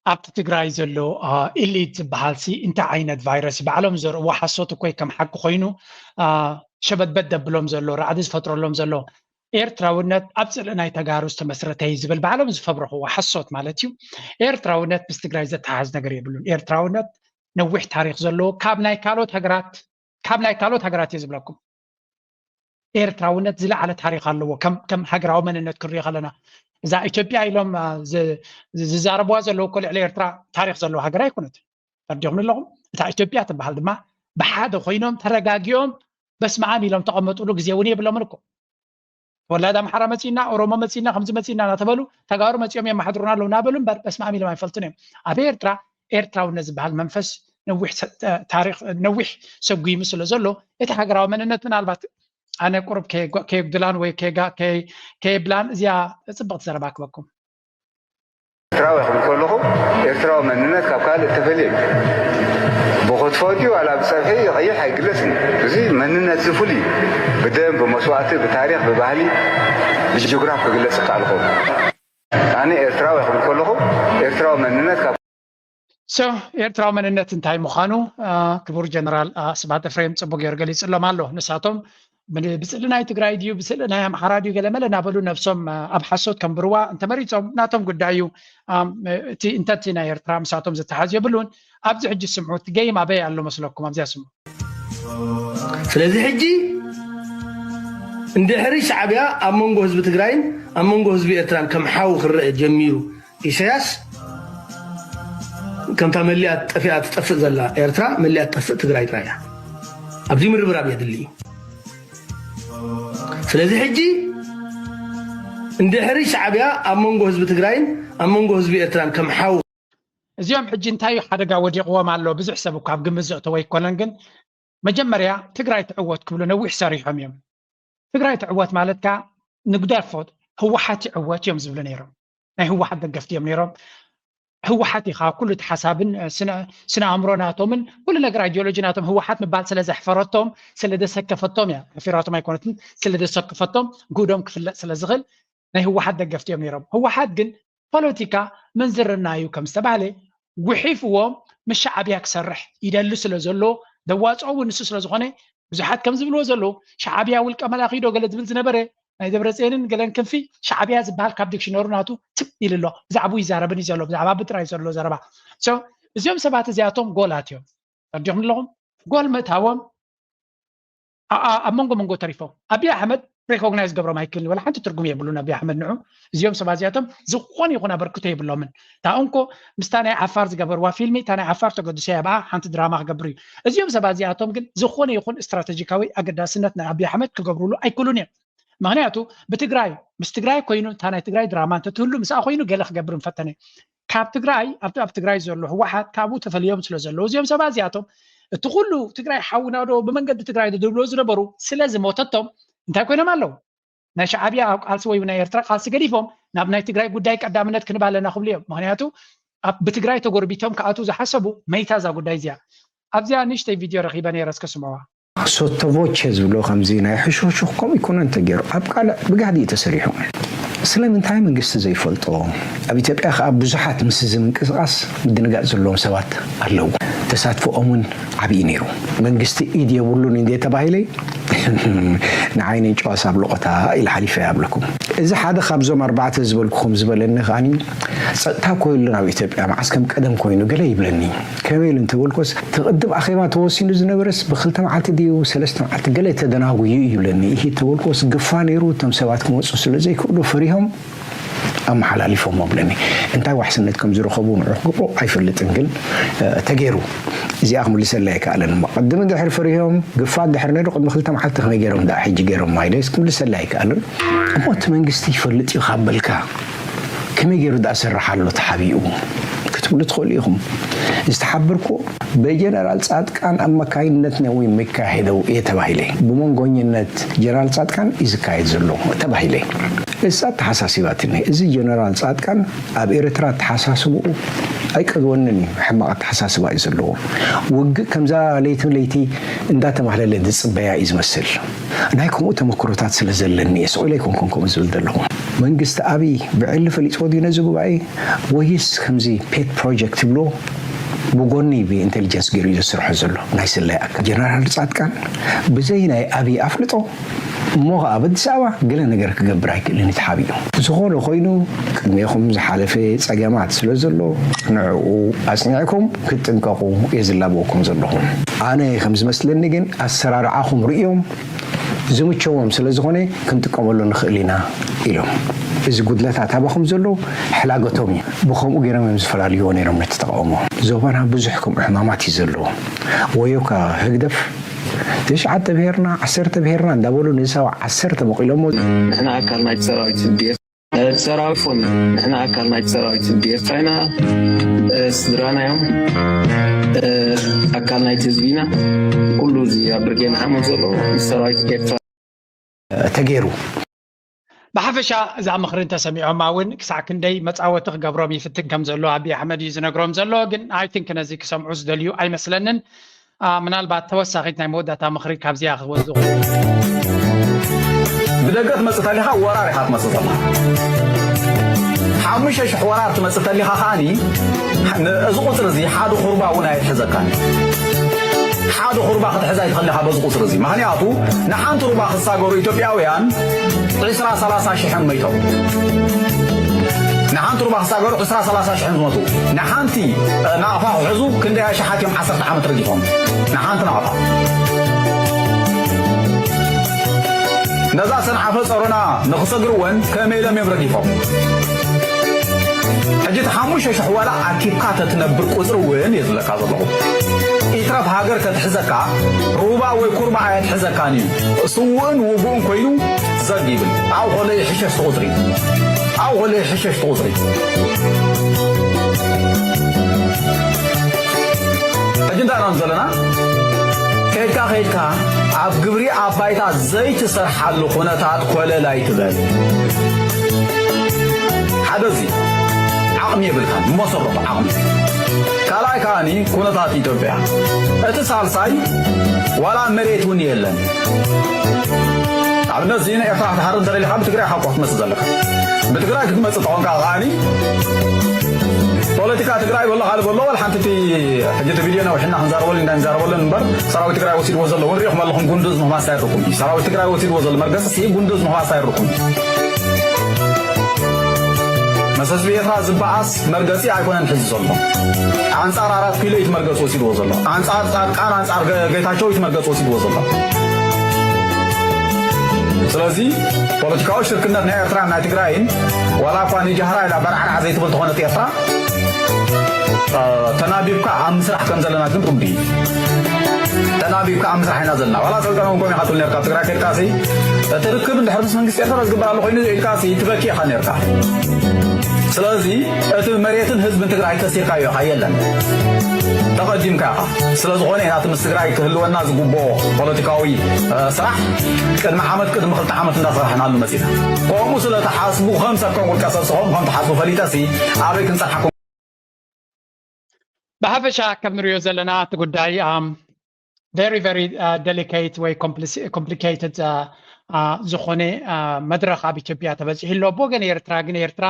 ኣብቲ ትግራይ ዘሎ ኢሊት ዝበሃል ሲ እንታይ ዓይነት ቫይረስ ባዕሎም ዘርእዎ ሓሶት እኮይ ከም ሓቂ ኮይኑ ሸበድበድ ደብሎም ዘሎ ራዕዲ ዝፈጥረሎም ዘሎ ኤርትራውነት ኣብ ፅልኢ ናይ ተጋሩ ዝተመስረተ እዩ ዝብል ባዕሎም ዝፈብረኽዎ ሓሶት ማለት እዩ። ኤርትራውነት ምስ ትግራይ ዘተሓዝ ነገር የብሉን። ኤርትራውነት ነዊሕ ታሪክ ዘለዎ ካብ ናይ ካልኦት ሃገራት ካብ ናይ ካልኦት ሃገራት እየ ዝብለኩም። ኤርትራውነት ዝለዓለ ታሪክ ኣለዎ። ከም ከም ሃገራዊ መንነት ክንሪኦ ከለና እዛ ኢትዮጵያ ኢሎም ዝዛረብዋ ዘለዉ እኮ ልዕሊ ኤርትራ ታሪክ ዘለዋ ሃገር ኣይኮነትን። ተረዲኹም ኣለኹም? እታ ኢትዮጵያ ትበሃል ድማ ብሓደ ኮይኖም ተረጋጊኦም በስመኣም ኢሎም ተቐመጥሉ ግዜ እውን የብሎምን እኮ። ተወላዲ ኣምሓራ መፂና፣ ኦሮሞ መፂና፣ ከምዚ መፂና እናተበሉ ተጋሩ መፂኦም የመሓድሩና ኣለዉ እናበሉ እምበር በስመኣም ኢሎም ኣይፈልጡን እዮም። ኣብ ኤርትራ ኤርትራውነት ዝበሃል መንፈስ ነዊሕ ታሪክ ነዊሕ ሰጉሙ ስለ ዘሎ እቲ ሃገራዊ መንነት ምናልባት ኣነ ቁሩብ ከየጉድላን ወይ ከየብላን እዚኣ ፅብቕቲ ዘረባ ክበኩም። ኤርትራዊ ክብል ከለኹ ኤርትራዊ መንነት ካብ ካልእ እተፈልየ እዩ። ብኮትፎ ድዩ ዋላ ብፀብሒ ይቐይሕ ኣይግለጽን እዩ። እዚ መንነት እዚ ፍሉይ እዩ። ብደም፣ ብመስዋእቲ፣ ብታሪኽ፣ ብባህሊ፣ ብጂኦግራፍ ክግለጽ ይከኣል ይኸውን። ኣነ ኤርትራዊ ክብል ከለኹ ኤርትራዊ መንነት ካብ So ኤርትራዊ መንነት እንታይ ምዃኑ ክቡር ጀነራል ስብሃት ኤፍሬም ጽቡቅ ገይሩ ገሊጽሎም ኣሎ። ንሳቶም ብስእሊ ናይ ትግራይ ድዩ ብስእሊ ናይ ኣምሓራ ድዩ ገለመለ እናበሉ ነብሶም ኣብ ሓሶት ከንብርዋ እንተመሪጾም ናቶም ጉዳይ እዩ። እቲ እንተቲ ናይ ኤርትራ ምሳቶም ዝተሓዝ የብሉን። ኣብዚ ሕጂ ስምዑ እቲ ገይም ኣበይ ኣሎ መስለኩም ኣብዚኣ ስምዑ። ስለዚ ሕጂ እንድሕሪ ሻዕብያ ኣብ መንጎ ህዝቢ ትግራይን ኣብ መንጎ ህዝቢ ኤርትራን ከም ሓው ክረአ ጀሚሩ ኢሳያስ ከምታ መሊኣ ጠፊኣ ትጠፍእ ዘላ ኤርትራ መሊኣ ትጠፍእ ትግራይ ጥራይ እያ። ኣብዚ ምርብራብ የድሊ እዩ። ስለዚ ሕጂ እንድሕሪ ሻዕብያ ኣብ መንጎ ህዝቢ ትግራይን ኣብ መንጎ ህዝቢ ኤርትራን ከም ሓው እዚኦም ሕጂ እንታይ እዩ ሓደጋ ወዲቕዎም ኣሎ? ብዙሕ ሰብ እኳ ኣብ ግምት ዘእተወ ኣይኮነን፣ ግን መጀመርያ ትግራይ ትዕወት ክብሉ ነዊሕ ሰሪሖም እዮም። ትግራይ ትዕወት ማለት ከኣ ንግደፎ ህወሓት ይዕወት እዮም ዝብሉ ነይሮም። ናይ ህወሓት ደገፍቲ እዮም ነይሮም። ህወሓት ኢኻ ኩሉ እቲ ሓሳብን ስነ ኣእምሮ ናቶምን ኩሉ ነገር ኣይዲዮሎጂ ናቶም ህወሓት ምባል ስለ ዘሕፈረቶም ስለ ደሰከፈቶም እያ። ሕፊራቶም ኣይኮነትን፣ ስለ ደሰከፈቶም ጉዶም ክፍለጥ ስለ ዝኽእል ናይ ህወሓት ደገፍቲ እዮም ነይሮም። ህወሓት ግን ፖለቲካ ምንዝርና እዩ ከም ዝተባህለ ጉሒፍዎም ምስ ሻዕብያ ክሰርሕ ይደሊ ስለ ዘሎ ደዋፅኦ እውን ንሱ ስለ ዝኾነ ብዙሓት ከም ዝብልዎ ዘለዉ ሻዕብያ ውልቀ መላኺ ዶ ገለ ዝብል ዝነበረ ናይ ደብረፅየንን ገለን ክንፊ ሻዕብያ ዝበሃል ካብ ዲክሽነሩ ናቱ ትብ ኢሉ ኣሎ። ብዛዕባኡ ይዛረብን እዩ ዘሎ፣ ብዛዕባ ብጥራይ ዘሎ ዘረባ። እዚኦም ሰባት እዚኣቶም ጎላት እዮም። ተረዲኹም ኣለኹም? ጎል ምእታዎም ኣብ መንጎ መንጎ ተሪፎም። ኣብይ ኣሕመድ ሬኮግናይዝ ገብሮም ኣይክእልን፣ ዋላ ሓንቲ ትርጉም የብሉን። ኣብይ ኣሕመድ ንዑ እዚኦም ሰባት እዚኣቶም ዝኾነ ይኹን ኣበርክቶ የብሎምን። እታ እንኮ ምስታ ናይ ዓፋር ዝገበርዋ ፊልሚ እታ ናይ ዓፋር ተገድሶ እያ ብኣ ሓንቲ ድራማ ክገብር እዩ። እዚኦም ሰባት እዚኣቶም ግን ዝኾነ ይኹን ስትራተጂካዊ ኣገዳስነት ናይ ኣብይ ኣሕመድ ክገብሩሉ ኣይክእሉን እዮም። ምክንያቱ ብትግራይ ምስ ትግራይ ኮይኑ እታ ናይ ትግራይ ድራማ እንተትህሉ ምስኣ ኮይኑ ገለ ክገብር ምፈተነ። ካብ ትግራይ ኣብቲ ኣብ ትግራይ ዘሎ ህወሓት ካብኡ ተፈልዮም ስለ ዘለዉ እዚኦም ሰባት እዚኣቶም እቲ ኩሉ ትግራይ ሓውና ዶ ብመንገዲ ትግራይ ዶ ዝብሎ ዝነበሩ ስለ ዝሞተቶም እንታይ ኮይኖም ኣለዉ? ናይ ሻዕብያ ኣብ ቃልሲ ወይ ናይ ኤርትራ ቃልሲ ገዲፎም ናብ ናይ ትግራይ ጉዳይ ቀዳምነት ክንባ ኣለና ክብሉ እዮም። ምክንያቱ ብትግራይ ተጎርቢቶም ክኣትዉ ዝሓሰቡ መይታ እዛ ጉዳይ እዚኣ ኣብዚኣ ንእሽተይ ቪድዮ ረኺበ ነይረ እስከ ስምዕዋ። ሶቶቮቼ ዝብሎ ከምዚ ናይ ሕሹኽሹኽ ከምኡ ኣይኮነን ተገይሩ፣ ኣብ ቃልዕ ብጋህዲ እዩ ተሰሪሑ። ስለምንታይ መንግስቲ ዘይፈልጦ? ኣብ ኢትዮጵያ ከኣ ብዙሓት ምስ እዚ ምንቅስቓስ ምድንጋጽ ዘለዎም ሰባት ኣለዉ። ተሳትፎኦም እውን ዓብዪ ነይሩ። መንግስቲ ኢድ የብሉን እንዴ ተባሂለ ንዓይ ነንጨዋስ ኣብ ለቖታ ኢለ ሓሊፈ ይብለኩም። እዚ ሓደ ካብዞም ኣርባዕተ ዝበልኩኹም ዝበለኒ ከኣ ጸጥታ እኮ የለን ኣብ ኢትዮጵያ መዓስ ከም ቀደም ኮይኑ ገለ ይብለኒ። ከመይ ኢሉ እንተበልኮስ እቲ ቅድም ኣኼባ ተወሲኑ ዝነበረስ ብክልተ መዓልቲ ድዩ ሰለስተ መዓልቲ ገለ ተደናጉዩ እዩ ይብለኒ። ይሂ ተበልኮስ ግፋ ነይሩ እቶም ሰባት ክመፁ ስለ ዘይክእሉ ፈሪሆም ኣመሓላሊፎሞ ብለኒ። እንታይ ዋሕስነት ከም ዝረኸቡ ንዑ ክገብሮ ኣይፈልጥን ግን ተገይሩ እዚኣ ክምልሰላ ኣይከኣለን እሞ ቅድም እንድሕር ፈሪሆም ግፋ እንድሕር ነይሩ ቅድሚ ክልተ መዓልቲ ከመይ ገይሮም ደኣ ሕጂ ገይሮም ማይለስ ክምልሰላ ኣይከኣልን እሞ እቲ መንግስቲ ይፈልጥ እዩ ካብ በልካ ከመይ ገይሩ ደኣ ሰርሕ ኣሎ ተሓቢኡ ክትብሉ ትኽእሉ ኢኹም። ዝተሓበርኩ ብጀነራል ጻድቃን ኣማካይነት ነው የሚካሄደው እየ ተባሂለ። ብመንጎኝነት ጀነራል ጻድቃን እዩ ዝካየድ ዘሎ ተባሂለ። እሳ ተሓሳሲባትኒ። እዚ ጀነራል ጻድቃን ኣብ ኤርትራ ኣተሓሳስብኡ ኣይቀድወንን እዩ። ሕማቕ ኣተሓሳስባ እዩ ዘለዎ። ውግእ ከምዛ ለይቲ ለይቲ እንዳተማህለለ ዝጽበያ እዩ ዝመስል። ናይ ከምኡ ተመክሮታት ስለ ዘለኒ እየ ስቕ ኢለ ኣይኮንኩን ከምኡ ዝብል ዘለኹ። መንግስቲ ኣብይ ብዕሊ ፈሊጥዎ ድዩ ነዚ ጉባኤ ወይስ ከምዚ ፔት ፕሮጀክት ይብሎ ብጎኒ ብኢንቴሊጀንስ ገይሩ እዩ ዘስርሖ ዘሎ ናይ ስለያ ኣካል ጀነራል ፃድቃን ብዘይ ናይ ኣብይ ኣፍልጦ እሞ ከዓ ኣብ ኣዲስ ኣበባ ገለ ነገር ክገብር ኣይክእልን እዩ ተሓቢኡ ዝኾነ ኮይኑ ቅድሜኹም ዝሓለፈ ፀገማት ስለ ዘሎ ንዕኡ ኣፅኒዕኩም ክትጥንቀቁ እየ ዝላበወኩም ዘለኹ ኣነ ከም ዝመስለኒ ግን ኣሰራርዓኹም ርእዮም ዝምቸዎም ስለ ዝኾነ ክንጥቀመሉ ንኽእል ኢና ኢሎም። እዚ ጉድለታት ኣባኹም ዘሎ ሕላገቶም እዩ። ብኸምኡ ገይሮም እዮም ዝፈላልይዎ ነይሮም ነቲ ተቃውሞ። ዞባና ብዙሕ ከምኡ ሕማማት እዩ ዘለዎ። ወዮካ ህግደፍ ትሽዓተ ብሄርና ዓሰርተ ብሄርና እንዳበሉ ንሳብ ዓሰርተ መቂሎሞ። ንሕና ኣካል ናይቲ ሰራዊት ህግደፍ ሰራዊት ፎን ንሕና ኣካል ናይቲ ሰራዊት ህግደፍ ኤርትራ ኢና። ስድራና እዮም። ኣካል ናይቲ ህዝቢ ኢና። ኩሉ እዚ ኣብ ብርጌድ ንሓመድ ዘሎ ሰራዊት ኤርትራ ተገይሩ። ብሓፈሻ እዛ ምኽሪ እንተሰሚዖማ እውን ክሳዕ ክንደይ መፃወቲ ክገብሮም ይፍትን ከም ዘሎ ኣብይ ኣሕመድ እዩ ዝነግሮም ዘሎ። ግን ኣይ ቲንክ ነዚ ክሰምዑ ዝደልዩ ኣይመስለንን። ምናልባት ተወሳኺት ናይ መወዳእታ ምኽሪ ካብዚኣ ክወስዱ ብደገ ትመፅእ ተሊኻ ወራር ኢኻ ትመፅእ ዘለኻ። ሓሙሽተ ሽሕ ወራር ትመጽእ ተሊኻ ከኣኒ፣ ን-፣ እዚ ቁጽሪ እዚ ሓደ ኹርባ እውን ኣይትሕዘካን። ሓደ ኹርባ ክትሕዝ ኣይትኽእልኻ በዚ ቁጽሪ እዚ። ምኽንያቱ ንሓንቲ ሩባ ክሳገሩ ኢትዮጵያውያን ዕስራ ሰላሳ ሽሕ እዮም መይቶም። ንሓንቲ ሩባ ክሳገሩ ዕስራ ሰላሳ ሽሕ እዮም ዝሞቱ። ንሓንቲ፣ እ፣ ናቕፋ ክሕዙ ክንደይ ኣሽሓት እዮም ዓሰርተ ዓመት ረጊፎም። ንሓንቲ ናቕፋ። ነዛ ሰንዓፈ ጸሮና ንኽሰግርወን ከመይ ኢሎም እዮም ረጊፎም? ሕጂ እቲ ሓሙሽተ ሽሕ ዋላ ኣኪብካ ተትነብር ቁጽሪ እውን እየ ዝብለካ ዘለኹ። ኢትረፍ ሃገር ከትሕዘካ ሩባ ወይ ኩርባ ኣየትሕዘካን እዩ። ስዉእን ውጉእን ኮይኑ ዘግ ይብል። ኣብኡ ከሎ ይሕሸሽ እቲ ቁጽሪ። ኣብኡ ከሎ ይሕሸሽ እቲ ቁጽሪ። ሕጂ እንታይ ኢና ዘለና? ከይድካ ከይድካ ኣብ ግብሪ ኣብ ባይታ ዘይትሰርሓሉ ኩነታት ኮለል ኣይትበል። ሓደ እዚ ዓቕሚ የብልካን፣ መሰረቱ ዓቕሚ። ካልኣይ ከኣኒ ኩነታት ኢትዮጵያ። እቲ ሳልሳይ ዋላ መሬት እውን የለን። ኣብነት እዚ ንኤርትራ ክትሃርም እንተደሊኻ ብትግራይ ኢኻ እኮ ክትመጽእ ዘለካ። ብትግራይ ክትመጽእ ተኾንካ ከኣኒ ፖለቲካ ትግራይ በሎ ካልእ በሎ ዋላ ሓንቲ እቲ ሕጂ እቲ ቪድዮ ነዊሕና ክንዛረበሉ ኢና ንዛረበሉ እምበር ሰራዊት ትግራይ ወሲድዎ ዘሎ እውን ሪኢኹም ኣለኹም። ጉንዱዝ ምህማስ ኣይርኩም። ሰራዊት ትግራይ ወሲድዎ ዘሎ መርገጺ ሲ ጉንዱዝ ምህማስ ኣይርኩም። ምስ ህዝቢ ኤርትራ ዝበኣስ መርገጺ ኣይኮነን ሕዚ ዘሎ። ኣንጻር ኣራት ኪሎ እዩ እቲ መርገጺ ወሲድዎ ዘሎ። ኣንጻር ጻድቃን፣ ኣንጻር ገ-፣ ጌታቸው እዩ እቲ መርገጺ ወሲድዎ ዘሎ። ስለዚ ፖለቲካዊ ሽርክነት ናይ ኤርትራን ናይ ትግራይን ዋላ እኳ ንጃህራ ኢላ በርዓርዓ ዘይትብል ተኾነት ኤርትራ፣ እ፣ ተናቢብካ ኣብ ምስራሕ ከም ዘለና ግን ርዱእ እዩ። ተናቢብካ ኣብ ምስራሕ ኢና ዘለና። ዋላ ሰልጠነ እውን ከምኡ ኢኻ ትብል ነርካ። ኣብ ትግራይ ከድካሲ እቲ ርክብ እንድሕር ምስ መንግስቲ ኤርትራ ዝግበር ኣሎ ኮይኑ ኢልካሲ ትበኪ ኢኻ ነርካ። ስለዚ እቲ መሬትን ህዝብን ትግራይ ከሲርካዮ ኢኻ፣ የለን። ተቐዲምካ ኢኻ። ስለ ዝኾነ ኢና እቲ ምስ ትግራይ ክህልወና ዝግብኦ ፖለቲካዊ፣ እ፣ ስራሕ ቅድሚ ዓመት፣ ቅድሚ ክልተ ዓመት እንዳሰራሕናሉ መጺና። ከምኡ ስለ ትሓስቡ፣ ከም ሰብ፣ ከም ውልቀ ሰብ፣ ንስኹም ከም ትሓስቡ ፈሊጠሲ ኣበይ ክንጸንሓኩም? ብሓፈሻ ከም ንሪኦ ዘለና እቲ ጉዳይ፣ ኣም፣ very, very, አ፣ delicate ወይ ኮምፕሊስ-፣ ኮምፕሊኬትድ፣ አ፣ አ፣ ዝኾነ፣ አ፣ መድረኽ ኣብ ኢትዮጵያ ተበጺሑ ኣሎ። ብወገን ኤርትራ ግን ኤርትራ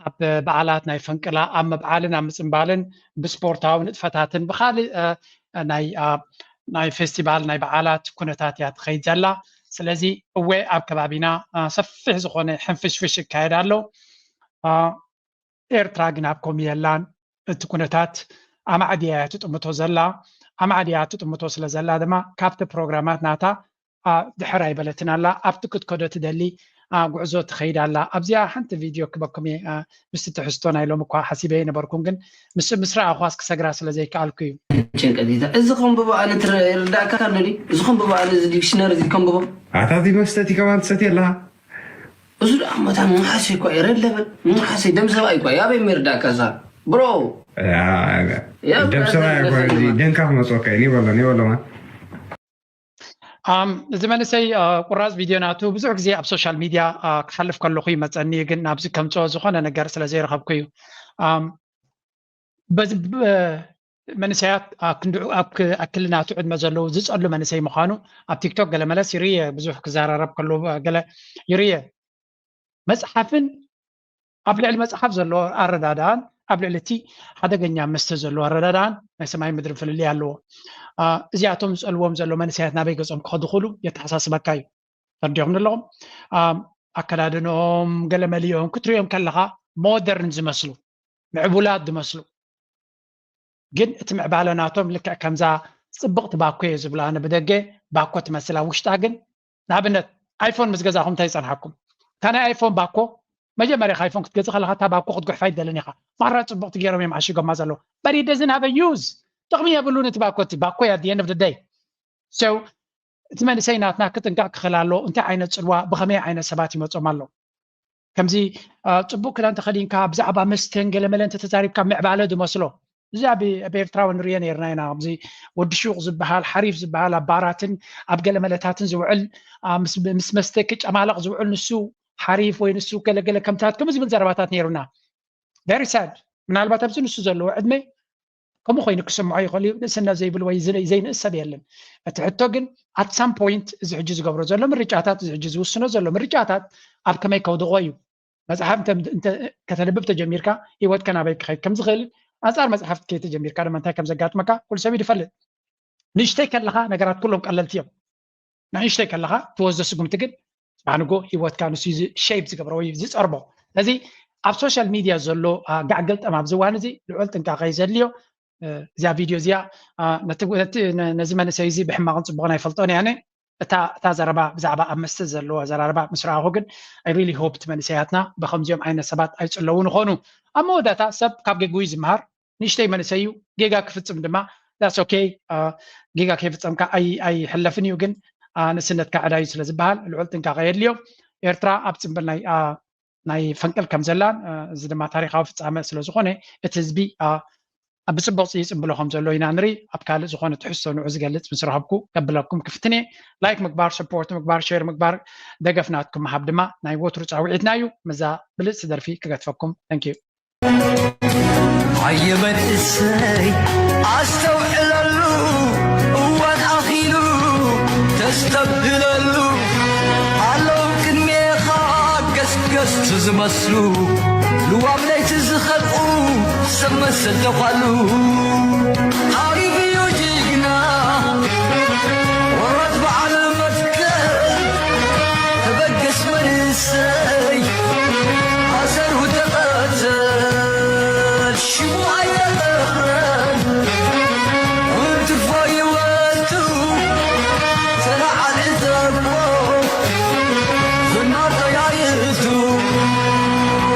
ኣብ በዓላት ናይ ፈንቅላ፣ ኣብ ምብዓልን ኣብ ምጽንባልን ብስፖርታዊ ንጥፈታትን ብኻልእ፣ አ፣ ናይ፣ አ፣ ናይ ፌስቲቫል ናይ በዓላት ኩነታት እያ ትኸይድ ዘላ። ስለዚ እወ ኣብ ከባቢና፣ አ፣ ሰፊሕ ዝኾነ ሕንፍሽፍሽ ይካየድ ኣሎ። አ፣ ኤርትራ ግን ኣብ ከምኡ የላን። እቲ ኩነታት ኣማዕድያ እያ ትጥምቶ ዘላ። ኣማዕድያ ትጥምቶ ስለ ዘላ ድማ ካብቲ ፕሮግራማት ናታ፣ አ፣ ድሕር ኣይበለትን ኣላ። ኣብቲ ክትከዶ ትደሊ፣ አ፣ ጉዕዞ ትኸይድ ኣላ። ኣብዚኣ ሓንቲ ቪድዮ ክበኩም እየ፣ አ፣ ምስቲ ትሕዝቶ ናይ ሎሚ እኳ ሓሲበ ኣይነበርኩን፣ ግን ምስ፣ ምስ ረኣኹዋስ ክሰግራ ስለ ዘይከኣልኩ እዩ። ጭንቀት እዩ። እዚ ከንብቦ ኣነ ትረ-፣ ይርዳእካ ኣሎ ድዩ? እዚ ከንብቦ ኣነ እዚ ዲክሽነሪ እዚ ከንብቦ። ኣታ እዚ መስተ እቲ ከማን ትሰትየ ኣለኻ? እዚ ደኣ መታን መሓሰይ እኳ እዩ፣ ሬድ ሌቨል መሓሰይ ደም ሰብኣይ እኳ እዩ። ኣበይ ይርዳእካ እዛ? ብሮ። ያ፣ ያ፣ ደም ሰብኣይ እኮ እዚ ደንካ ክመጽወካ እዩ። ኒበሎ፣ ኒበሎ ማን። ኣም፣ እዚ መንእሰይ፣ አ፣ ቁራጽ ቪድዮ ናቱ ብዙሕ ግዜ ኣብ ሶሻል ሚድያ፣ አ፣ ክሓልፍ ከለኹ ይመጸኒ፣ ግን ናብዚ ከምጽኦ ዝኾነ ነገር ስለ ዘይረኸብኩ እዩ። ኣም፣ በዚ ብ-፣ መንእሰያት ኣብ ክንድዑ፣ ኣብ ክ-፣ ኣብ ክሊ ናቱ ዕድመ ዘለዉ ዝጸሉ መንእሰይ ምዃኑ ኣብ ቲክቶክ ገለመለስ ይርእየ፣ ብዙሕ ክዘራረብ ከሎ ገለ ይርእየ። መጽሓፍን ኣብ ልዕሊ መጽሓፍ ዘሎ ኣረዳድኣን ኣብ ልዕሊ እቲ ሓደገኛ መስተ ዘሎ ኣረዳድኣን ናይ ሰማይ ምድርን ፍልልይ ኣለዎ። አ፣ እዚኣቶም ዝጸልዎም ዘሎ መንእሰያት ናበይ ገጾም ክኸዱ ክኽእሉ የተሓሳስበካ እዩ። ተረዲኦምኒ ኣለኹም? አ፣ ኣከዳድንኦም ገለ መሊኦም ክትሪኦም ከለኻ ሞደርን ዝመስሉ፣ ምዕቡላት ዝመስሉ። ግን እቲ ምዕባለ ናቶም ልክዕ ከምዛ ጽብቕቲ ባኮ እየ ዝብላ፣ ኣነ ብደገ ባኮ ትመስል፣ ኣብ ውሽጣ ግን ንኣብነት ኣይፎን ምስ ገዛኹም እንታይ ይጸንሓኩም? እታ ናይ ኣይፎን ባኮ መጀመርያ ኣይፎን ክትገዝእ ከለኻ እታ ባኮ ክትጉሕፋ ይደልን ኢኻ። ማራ ጽብቕቲ ገይሮም እዮም ዓሺጎማ ዘለዉ። But it doesn't have a use። ጥቕሚ የብሉን እቲ ባኮ፣ እቲ ባኮ እያ at the end of the day። So እቲ መንእሰይ ናትና ክጥንቀቕ ክኽእል ኣለዎ። እንታይ ዓይነት ጽልዋ፣ ብኸመይ ዓይነት ሰባት ይመጾም ኣሎ? ከምዚ፣ አ፣ ጽቡቕ ክዳን ተኸዲንካ ብዛዕባ መስተን ገለ መለን እንተተዛሪብካ ምዕባለ ዝመስሎ። እዚ ኣብ፣ ኣብ ኤርትራ እውን ንሪኦ ነይርና ኢና። ከምዚ ወዲ ሹቕ ዝበሃል፣ ሓሪፍ ዝበሃል ኣብ ባራትን ኣብ ገለ መለታትን ዝውዕል፣ አ፣ ምስ፣ ምስ መስተ ክጨማለቕ ዝውዕል ንሱ ሓሪፍ ወይ ንሱ ገለ ገለ ከምታት ከምኡ ዝብል ዘረባታት ነይሩና። Very sad። ምናልባት ኣብዚ ንሱ ዘለዎ ዕድመ ከምኡ ኮይኑ ክስምዖ ይኽእል እዩ። ንእስነት ዘይብሉ ወይ ዝለ-፣ ዘይንእስ ሰብ የለን። እቲ ሕቶ ግን at some point እዚ ሕጂ ዝገብሮ ዘሎ ምርጫታት፣ እዚ ሕጂ ዝውስኖ ዘሎ ምርጫታት ኣብ ከመይ ከውድቖ እዩ። መፅሓፍ እንተ- እንተ- ከተንብብ ተጀሚርካ፣ ህይወትካ ናበይ ክኸይድ ከም ዝኽእል፣ ኣንፃር መፅሓፍ ከይተጀሚርካ ድማ እንታይ ከም ዘጋጥመካ ኩሉ ሰብ እዩ ዝፈልጥ። ንእሽተይ ከለኻ ነገራት ኩሎም ቀለልቲ እዮም። ንእሽተይ ከለኻ ትወስዶ ስጉምቲ ግን፣ ጽባሕ ንጎ ህይወትካ ንሱ እዩ ዚ- ሼፕ ዝገብሮ ወይ ዝፀርቦ። ስለዚ ኣብ ሶሻል ሚድያ ዘሎ ጋዕገልጠም ኣብዚ እዋን እዚ ልዑል ጥንቃቐ እዩ ዘድልዮ። እዚኣ ቪድዮ እዚኣ ነዚ መንእሰይ እዚ ብሕማቕን ፅቡቕን ኣይፈልጦን እየ ኣነ። እታ ዘረባ ብዛዕባ ኣብ መስተ ዘለዎ ኣዘራርባ ምስ ረኣኹ ግን፣ ኣይ ሪሊ ሆፕ እቲ መንእሰያትና ብከምዚኦም ዓይነት ሰባት ኣይፅለውን ይኾኑ። ኣብ መወዳእታ ሰብ ካብ ገግኡ እዩ ዝምሃር። ንእሽተይ መንእሰይ እዩ፣ ጌጋ ክፍፅም ድማ that's okay። ጌጋ ከይፍፀምካ ኣይሕለፍን እዩ፣ ግን ንእስነትካ ዕዳ እዩ ስለ ዝበሃል ልዑል ጥንቃቐ የድልዮ። ኤርትራ ኣብ ፅምብል ናይ ናይ ፈንቅል ከም ዘላን፣ እዚ ድማ ታሪኻዊ ፍፃመ ስለ ዝኾነ፣ እቲ ህዝቢ ብፅቡቕ ይፅምብሎ ከም ዘሎ ኢና ንርኢ። ኣብ ካልእ ዝኾነ ትሕዝቶ ንዑ ዝገልፅ ምስ ረኸብኩ ከብለኩም ክፍትን እየ። ላይክ ምግባር፣ ሰፖርት ምግባር፣ ሼር ምግባር፣ ደገፍ ናትኩም ምሃብ ድማ ናይ ወትሩ ፃውዒትና እዩ። ምዛ ብልፅቲ ደርፊ ክገትፈኩም። Thank you። ኣየ መንእሰይ ኣስተውዕለሉ፣ እዋን ኣኺሉ ተስተብህለሉ። ኣለዉ ቅድሜኻ ገስገስቲ ዝመስሉ፣ ልዋም ለይቲ ዝኸልኡ ሰብ መሰል ተዃሉ።